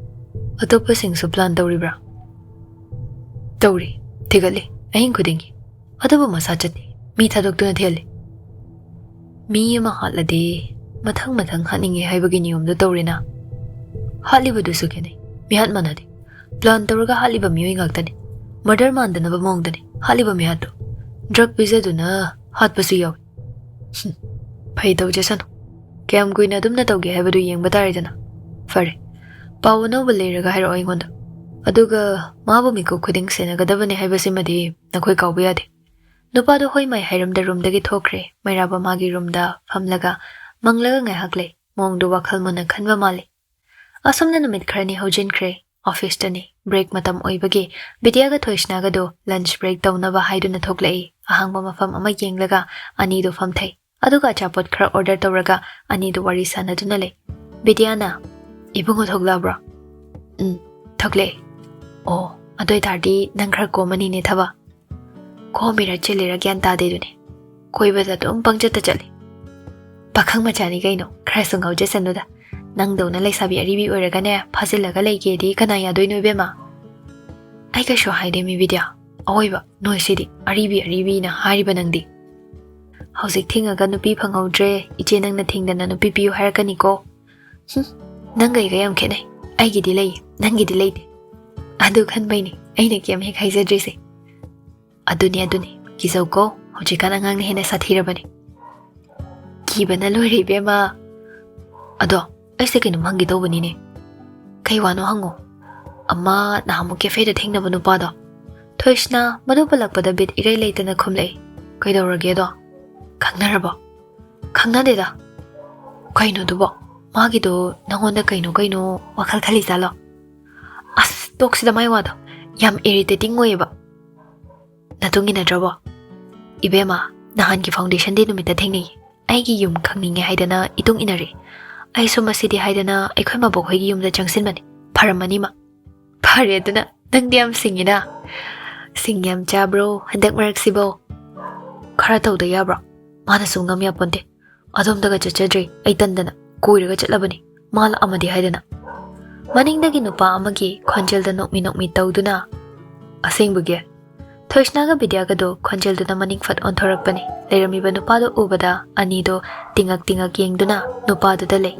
"ꯑꯇꯣꯞꯄꯁꯤꯡꯁꯨ plan ꯇꯧꯔꯤꯕ꯭ꯔꯥ?" "ꯇꯧꯔꯤ, ꯊꯤꯒꯠꯂꯤ, ꯑꯍꯤꯡ ꯈꯨꯗꯤꯡꯒꯤ꯫ ꯑꯗꯨꯕꯨ ꯃꯁꯥ ꯆꯠꯇꯦ, ꯃꯤ ꯊꯥꯗꯣꯛꯇꯨꯅ ꯊꯤꯍꯜꯂꯤ꯫" "ꯃꯤ ꯑꯃ ꯍꯥꯠꯂꯗꯤ ꯃꯊꯪ ꯃꯊꯪ ꯍꯥꯠꯅꯤꯡꯉꯦ ꯍꯥꯏꯕꯒꯤ ꯅꯤꯌꯣꯝꯗꯨ ꯇꯧꯔꯦꯅ?" "ꯍꯥꯠꯂꯤꯕꯗꯨꯁꯨ ꯈꯦꯠꯅꯩ, ꯃꯤꯍꯥꯠ ꯃꯥꯟꯅꯗꯦ꯫ Plan ꯇꯧꯔꯒ ꯍꯥꯠꯂꯤꯕ ꯃꯤꯑꯣꯏ ꯉꯥꯛꯇꯅꯤ꯫ Murder ꯃꯥꯟꯗꯅꯕ ꯃꯑꯣꯡꯗꯅꯤ ꯍꯥꯠꯂꯤꯕ ꯃꯤꯍꯥꯠꯇꯨ꯫ Drug ꯄꯤꯖꯗꯨꯅ ꯍꯥꯠꯄꯁꯨ ꯌꯥꯎꯏ꯫" "ꯍꯨꯝ, ꯐꯩ, ꯇꯧꯖꯁꯅꯨ꯫ ꯀꯌꯥꯝ ꯀꯨꯏꯅ ꯑꯗꯨꯝꯅ ꯇꯧꯒꯦ ꯍꯥꯏꯕꯗꯨ ꯌꯦꯡꯕ ꯇꯥꯔꯦꯗꯅ꯫ ꯐꯔꯦ, ꯄꯥꯎ ꯑꯅꯧꯕ ꯂꯩꯔꯒ ꯍꯥꯏꯔꯛꯑꯣ ꯑꯩꯉꯣꯟꯗ꯫ ꯑꯗꯨꯒ ꯃꯥꯕꯨ ꯃꯤꯀꯨꯞ ꯈꯨꯗꯤꯡ ꯁꯦꯟꯅꯒꯗꯕꯅꯤ ꯍꯥꯏꯕꯁꯤꯃꯗꯤ ꯅꯈꯣꯏ ꯀꯥꯎꯕ ꯌꯥꯗꯦ꯫" ꯅꯨꯄꯥꯗꯨ ꯍꯣꯏ ꯃꯥꯏ ꯍꯥꯏꯔꯝꯗ roomꯗꯒꯤ ꯊꯣꯛꯈ꯭ꯔꯦ꯫ ꯃꯩꯔꯥꯕ ꯃꯥꯒꯤ roomꯗ ꯐꯝꯂꯒ ꯃꯪꯂꯒ ꯉꯥꯏꯍꯥꯛ ꯂꯩ꯫ ꯃꯑꯣꯡꯗꯨ ꯋꯥꯈꯜ ꯃꯨꯟꯅ ꯈꯟꯕ ꯃꯥꯜꯂꯤ꯫ ꯑꯁꯨꯝꯅ ꯅꯨꯃꯤꯠ ꯈꯔꯅꯤ ꯍꯧꯖꯤꯟꯈ꯭ꯔꯦ꯫ Officeꯇꯅꯤ꯫ Break ꯃꯇꯝ ꯑꯣꯏꯕꯒꯤ ꯕꯤꯗ꯭ꯌꯥꯒ ꯊꯣꯏꯁꯅꯥꯒꯗꯨ lunch break ꯇꯧꯅꯕ ꯍꯥꯏꯗꯨꯅ ꯊꯣꯛꯂꯛꯏ꯫ ꯑꯍꯥꯡꯕ ꯃꯐꯝ ꯑꯃ ꯌꯦꯡꯂꯒ ꯑꯅꯤꯗꯨ ꯐꯝꯊꯩ꯫ ꯑꯗꯨꯒ ꯑꯆꯥꯄꯣꯠ ꯈꯔ order ꯇꯧꯔꯒ ꯑꯅꯤꯗꯨ ꯋꯥꯔꯤ ꯁꯥꯟꯅꯗꯨꯅ ꯂꯩ꯫ ꯕꯤꯗ꯭ꯌꯥꯅ, "ꯏꯕꯨꯡꯉꯣ ꯊꯣꯛꯂꯛꯑꯕ꯭ꯔꯣ?" "ꯎꯝ, ꯊꯣꯛꯂꯛꯑꯦ꯫" "ꯑꯣ, ꯑꯗꯨ ꯑꯣꯏ ꯇꯥꯔꯗꯤ ꯅꯪ ꯈꯔ ꯀꯣꯝꯃꯅꯤꯅꯦ ꯊꯕꯛ꯫ ꯀꯣꯝꯃꯤꯔ ꯆꯤꯜꯂꯤꯔ ꯒ꯭ꯌꯥꯟ ꯇꯥꯗꯦꯗꯨꯅꯤ꯫ ꯀꯣꯏꯕꯗ ꯑꯗꯨꯝ ꯄꯪꯆꯠꯇ ꯆꯠꯂꯤ꯫ ꯄꯥꯈꯪ ꯃꯆꯥꯅꯤ ꯀꯩꯅꯣ, ꯈꯔꯁꯨ ꯉꯥꯎꯖꯁꯅꯨꯗ꯫ ꯅꯪꯗꯧꯅ ꯂꯩꯁꯥꯕꯤ ꯑꯔꯤꯕꯤ ꯑꯣꯏꯔꯒꯅꯦ ꯐꯥꯖꯤꯜꯂꯒ ꯂꯩꯒꯦꯗꯤ ꯀꯅꯥ ꯌꯥꯗꯣꯏꯅꯣ ꯏꯕꯦꯝꯃ? ꯑꯩ ꯀꯩꯁꯨ ꯍꯥꯏꯗꯦ ꯃꯤ ꯕꯤꯗ꯭ꯌꯥ꯫ ꯑꯑꯣꯏꯕ ꯅꯣꯏꯁꯤꯗꯤ ꯑꯔꯤꯕꯤ ꯑꯔꯤꯕꯤꯅ ꯍꯥꯏꯔꯤꯕ ꯅꯪꯗꯤ꯫ ꯍꯧꯖꯤꯛ ꯊꯤꯡꯉꯒ ꯅꯨꯄꯤ ꯐꯪꯍꯧꯗ꯭ꯔꯦ, ꯏꯆꯦ ꯅꯪꯅ ꯊꯤꯡꯗꯅ ꯅꯨꯄꯤ ꯄꯤꯌꯨ ꯍꯥꯏꯔꯛꯀꯅꯤꯀꯣ꯫ ꯍꯨꯝ, ꯅꯪꯒ ꯑꯩꯒ ꯌꯥꯝ ꯈꯦꯠꯅꯩ꯫ ꯑꯩꯒꯤꯗꯤ ꯂꯩ, ꯅꯪꯒꯤꯗꯤ ꯂꯩꯇꯦ꯫ ꯑꯗꯨ ꯈꯟꯕꯩꯅꯦ ꯑꯩꯅ ꯀꯩꯝ ꯍꯦꯛ ꯍꯥꯏꯖꯗ꯭ꯔꯤꯁꯦ꯫ ꯑꯗꯨꯅꯤ, ꯑꯗꯨꯅꯤ, ꯀꯤꯖꯧꯀꯣ, ꯍꯧꯖꯤꯛꯀꯥꯟ ꯑꯉꯥꯡꯅ ꯍꯦꯟꯅ ꯁꯥꯊꯤꯔꯕꯅꯤ꯫ ꯀꯤꯕꯅ ꯂꯣꯏꯔꯦ ꯏꯕꯦꯝꯃ꯫ ꯑꯗꯣ ꯑꯩꯁꯦ ꯀꯩꯅꯣꯝ ꯍꯪꯒꯦ ꯇꯧꯕꯅꯤꯅꯦ꯫ ꯀꯩ ꯋꯥꯅꯣ ꯍꯪꯉꯣ꯫ ꯑꯃ ꯅꯍꯥꯟꯃꯨꯛ ꯀꯦꯐꯦꯗ ꯊꯦꯡꯅꯕ ꯅꯨꯄꯥꯗꯣ꯫ ꯊꯣꯏꯁꯅꯥ ꯃꯗꯨ ꯄꯜꯂꯛꯄꯗ ꯕꯤꯠ ꯏꯔꯩ ꯂꯩꯇꯅ ꯈꯨꯝꯂꯛꯏ꯫ ꯀꯩꯗꯧꯔꯒꯦꯗꯣ? ꯈꯪꯅꯔꯕꯣ? ꯈꯪꯅꯗꯦꯗ꯫ ꯀꯩꯅꯣꯗꯨꯕꯣ? ꯃꯥꯒꯤꯗꯣ ꯅꯪꯉꯣꯟꯗ ꯀꯩꯅꯣ ꯀꯩꯅꯣ ꯋꯥꯈꯜ ꯈꯜꯂꯤꯖꯥꯠꯂꯣ? ꯑꯁ, ꯇꯣꯛꯁꯤꯗ ꯃꯥꯏ ꯋꯥꯗꯣ꯫ ꯌꯥꯝ ꯏꯔꯤꯇꯦꯇꯤꯡ ꯑꯣꯏꯌꯦꯕ꯫ ꯅꯇꯨꯡ ꯏꯟꯅꯗ꯭ꯔꯕꯣ? ꯏꯕꯦꯝꯃ, ꯅꯍꯥꯟꯒꯤ ꯐꯥꯎꯟꯗꯦꯁꯟ ꯗꯦ ꯅꯨꯃꯤꯠꯇ ꯊꯦꯡꯅꯩ꯫ ꯑꯩꯒꯤ ꯌꯨꯝ ꯈꯪꯅꯤꯡꯉꯦ ꯍꯥꯏꯗꯅ ꯏꯇꯨꯡ ꯏꯟꯅꯔꯦ꯫ ꯑꯩꯁꯨ ꯃꯁꯤꯗꯤ ꯍꯥꯏꯗꯅ ꯑꯩꯈꯣꯏ ꯃꯕꯣꯛ ꯍꯣꯏꯒꯤ ꯌꯨꯝꯗ ꯆꯪꯁꯤꯟꯕꯅꯤ꯫ ꯐꯔꯝꯃꯅꯤ ꯃꯥ꯫ ꯐꯔꯦ ꯑꯗꯨꯅ, ꯅꯪꯗꯤ ꯌꯥꯝ ꯁꯤꯡꯉꯤꯅ꯫ ꯁꯤꯡ ꯌꯥꯝ ꯆꯥꯕ꯭ꯔꯣ ꯍꯟꯗꯛ ꯃꯔꯛꯁꯤꯕꯣ? ꯈꯔ ꯇꯧꯗ ꯌꯥꯕ꯭ꯔꯣ? ꯃꯥꯅ ꯁꯨꯡꯉꯝ ꯌꯥꯄꯣꯟꯇꯦ꯫ ꯑꯗꯣꯝꯗꯒ ꯆꯠꯆꯗ꯭ꯔꯤ ꯑꯩ ꯇꯟꯗꯅ꯫ ꯀꯣꯏꯔꯒ ꯆꯠꯂꯕꯅꯤ꯫ ꯃꯥ ꯂꯥꯛꯑꯝꯃꯗꯤ ꯍꯥꯏꯗꯅ꯫ ꯃꯅꯤꯡꯗꯒꯤ ꯅꯨꯄꯥ ꯑꯃꯒꯤ ꯈꯣꯟꯖꯦꯜꯗ ꯅꯣꯛꯃꯤ ꯅꯣꯛꯃꯤ ꯇꯧꯗꯨꯅ, "ꯑꯁꯦꯡꯕꯒꯤ?" ꯊꯣꯏꯁꯅꯥꯒ ꯕꯤꯗ꯭ꯌꯥꯒꯗꯣ ꯈꯣꯟꯖꯦꯜꯗꯨꯅ ꯃꯅꯤꯡ ꯐꯠ ꯑꯣꯟꯊꯣꯔꯛꯄꯅꯤ꯫ ꯂꯩꯔꯝꯃꯤꯕ ꯅꯨꯄꯥꯗꯣ ꯎꯕꯗ ꯑꯅꯤꯗꯣ ꯇꯤꯡꯉꯛ ꯇꯤꯡꯉꯛ ꯌꯦꯡꯗꯨꯅ ꯅꯨꯄꯥꯗꯨꯗ ꯂꯩ꯫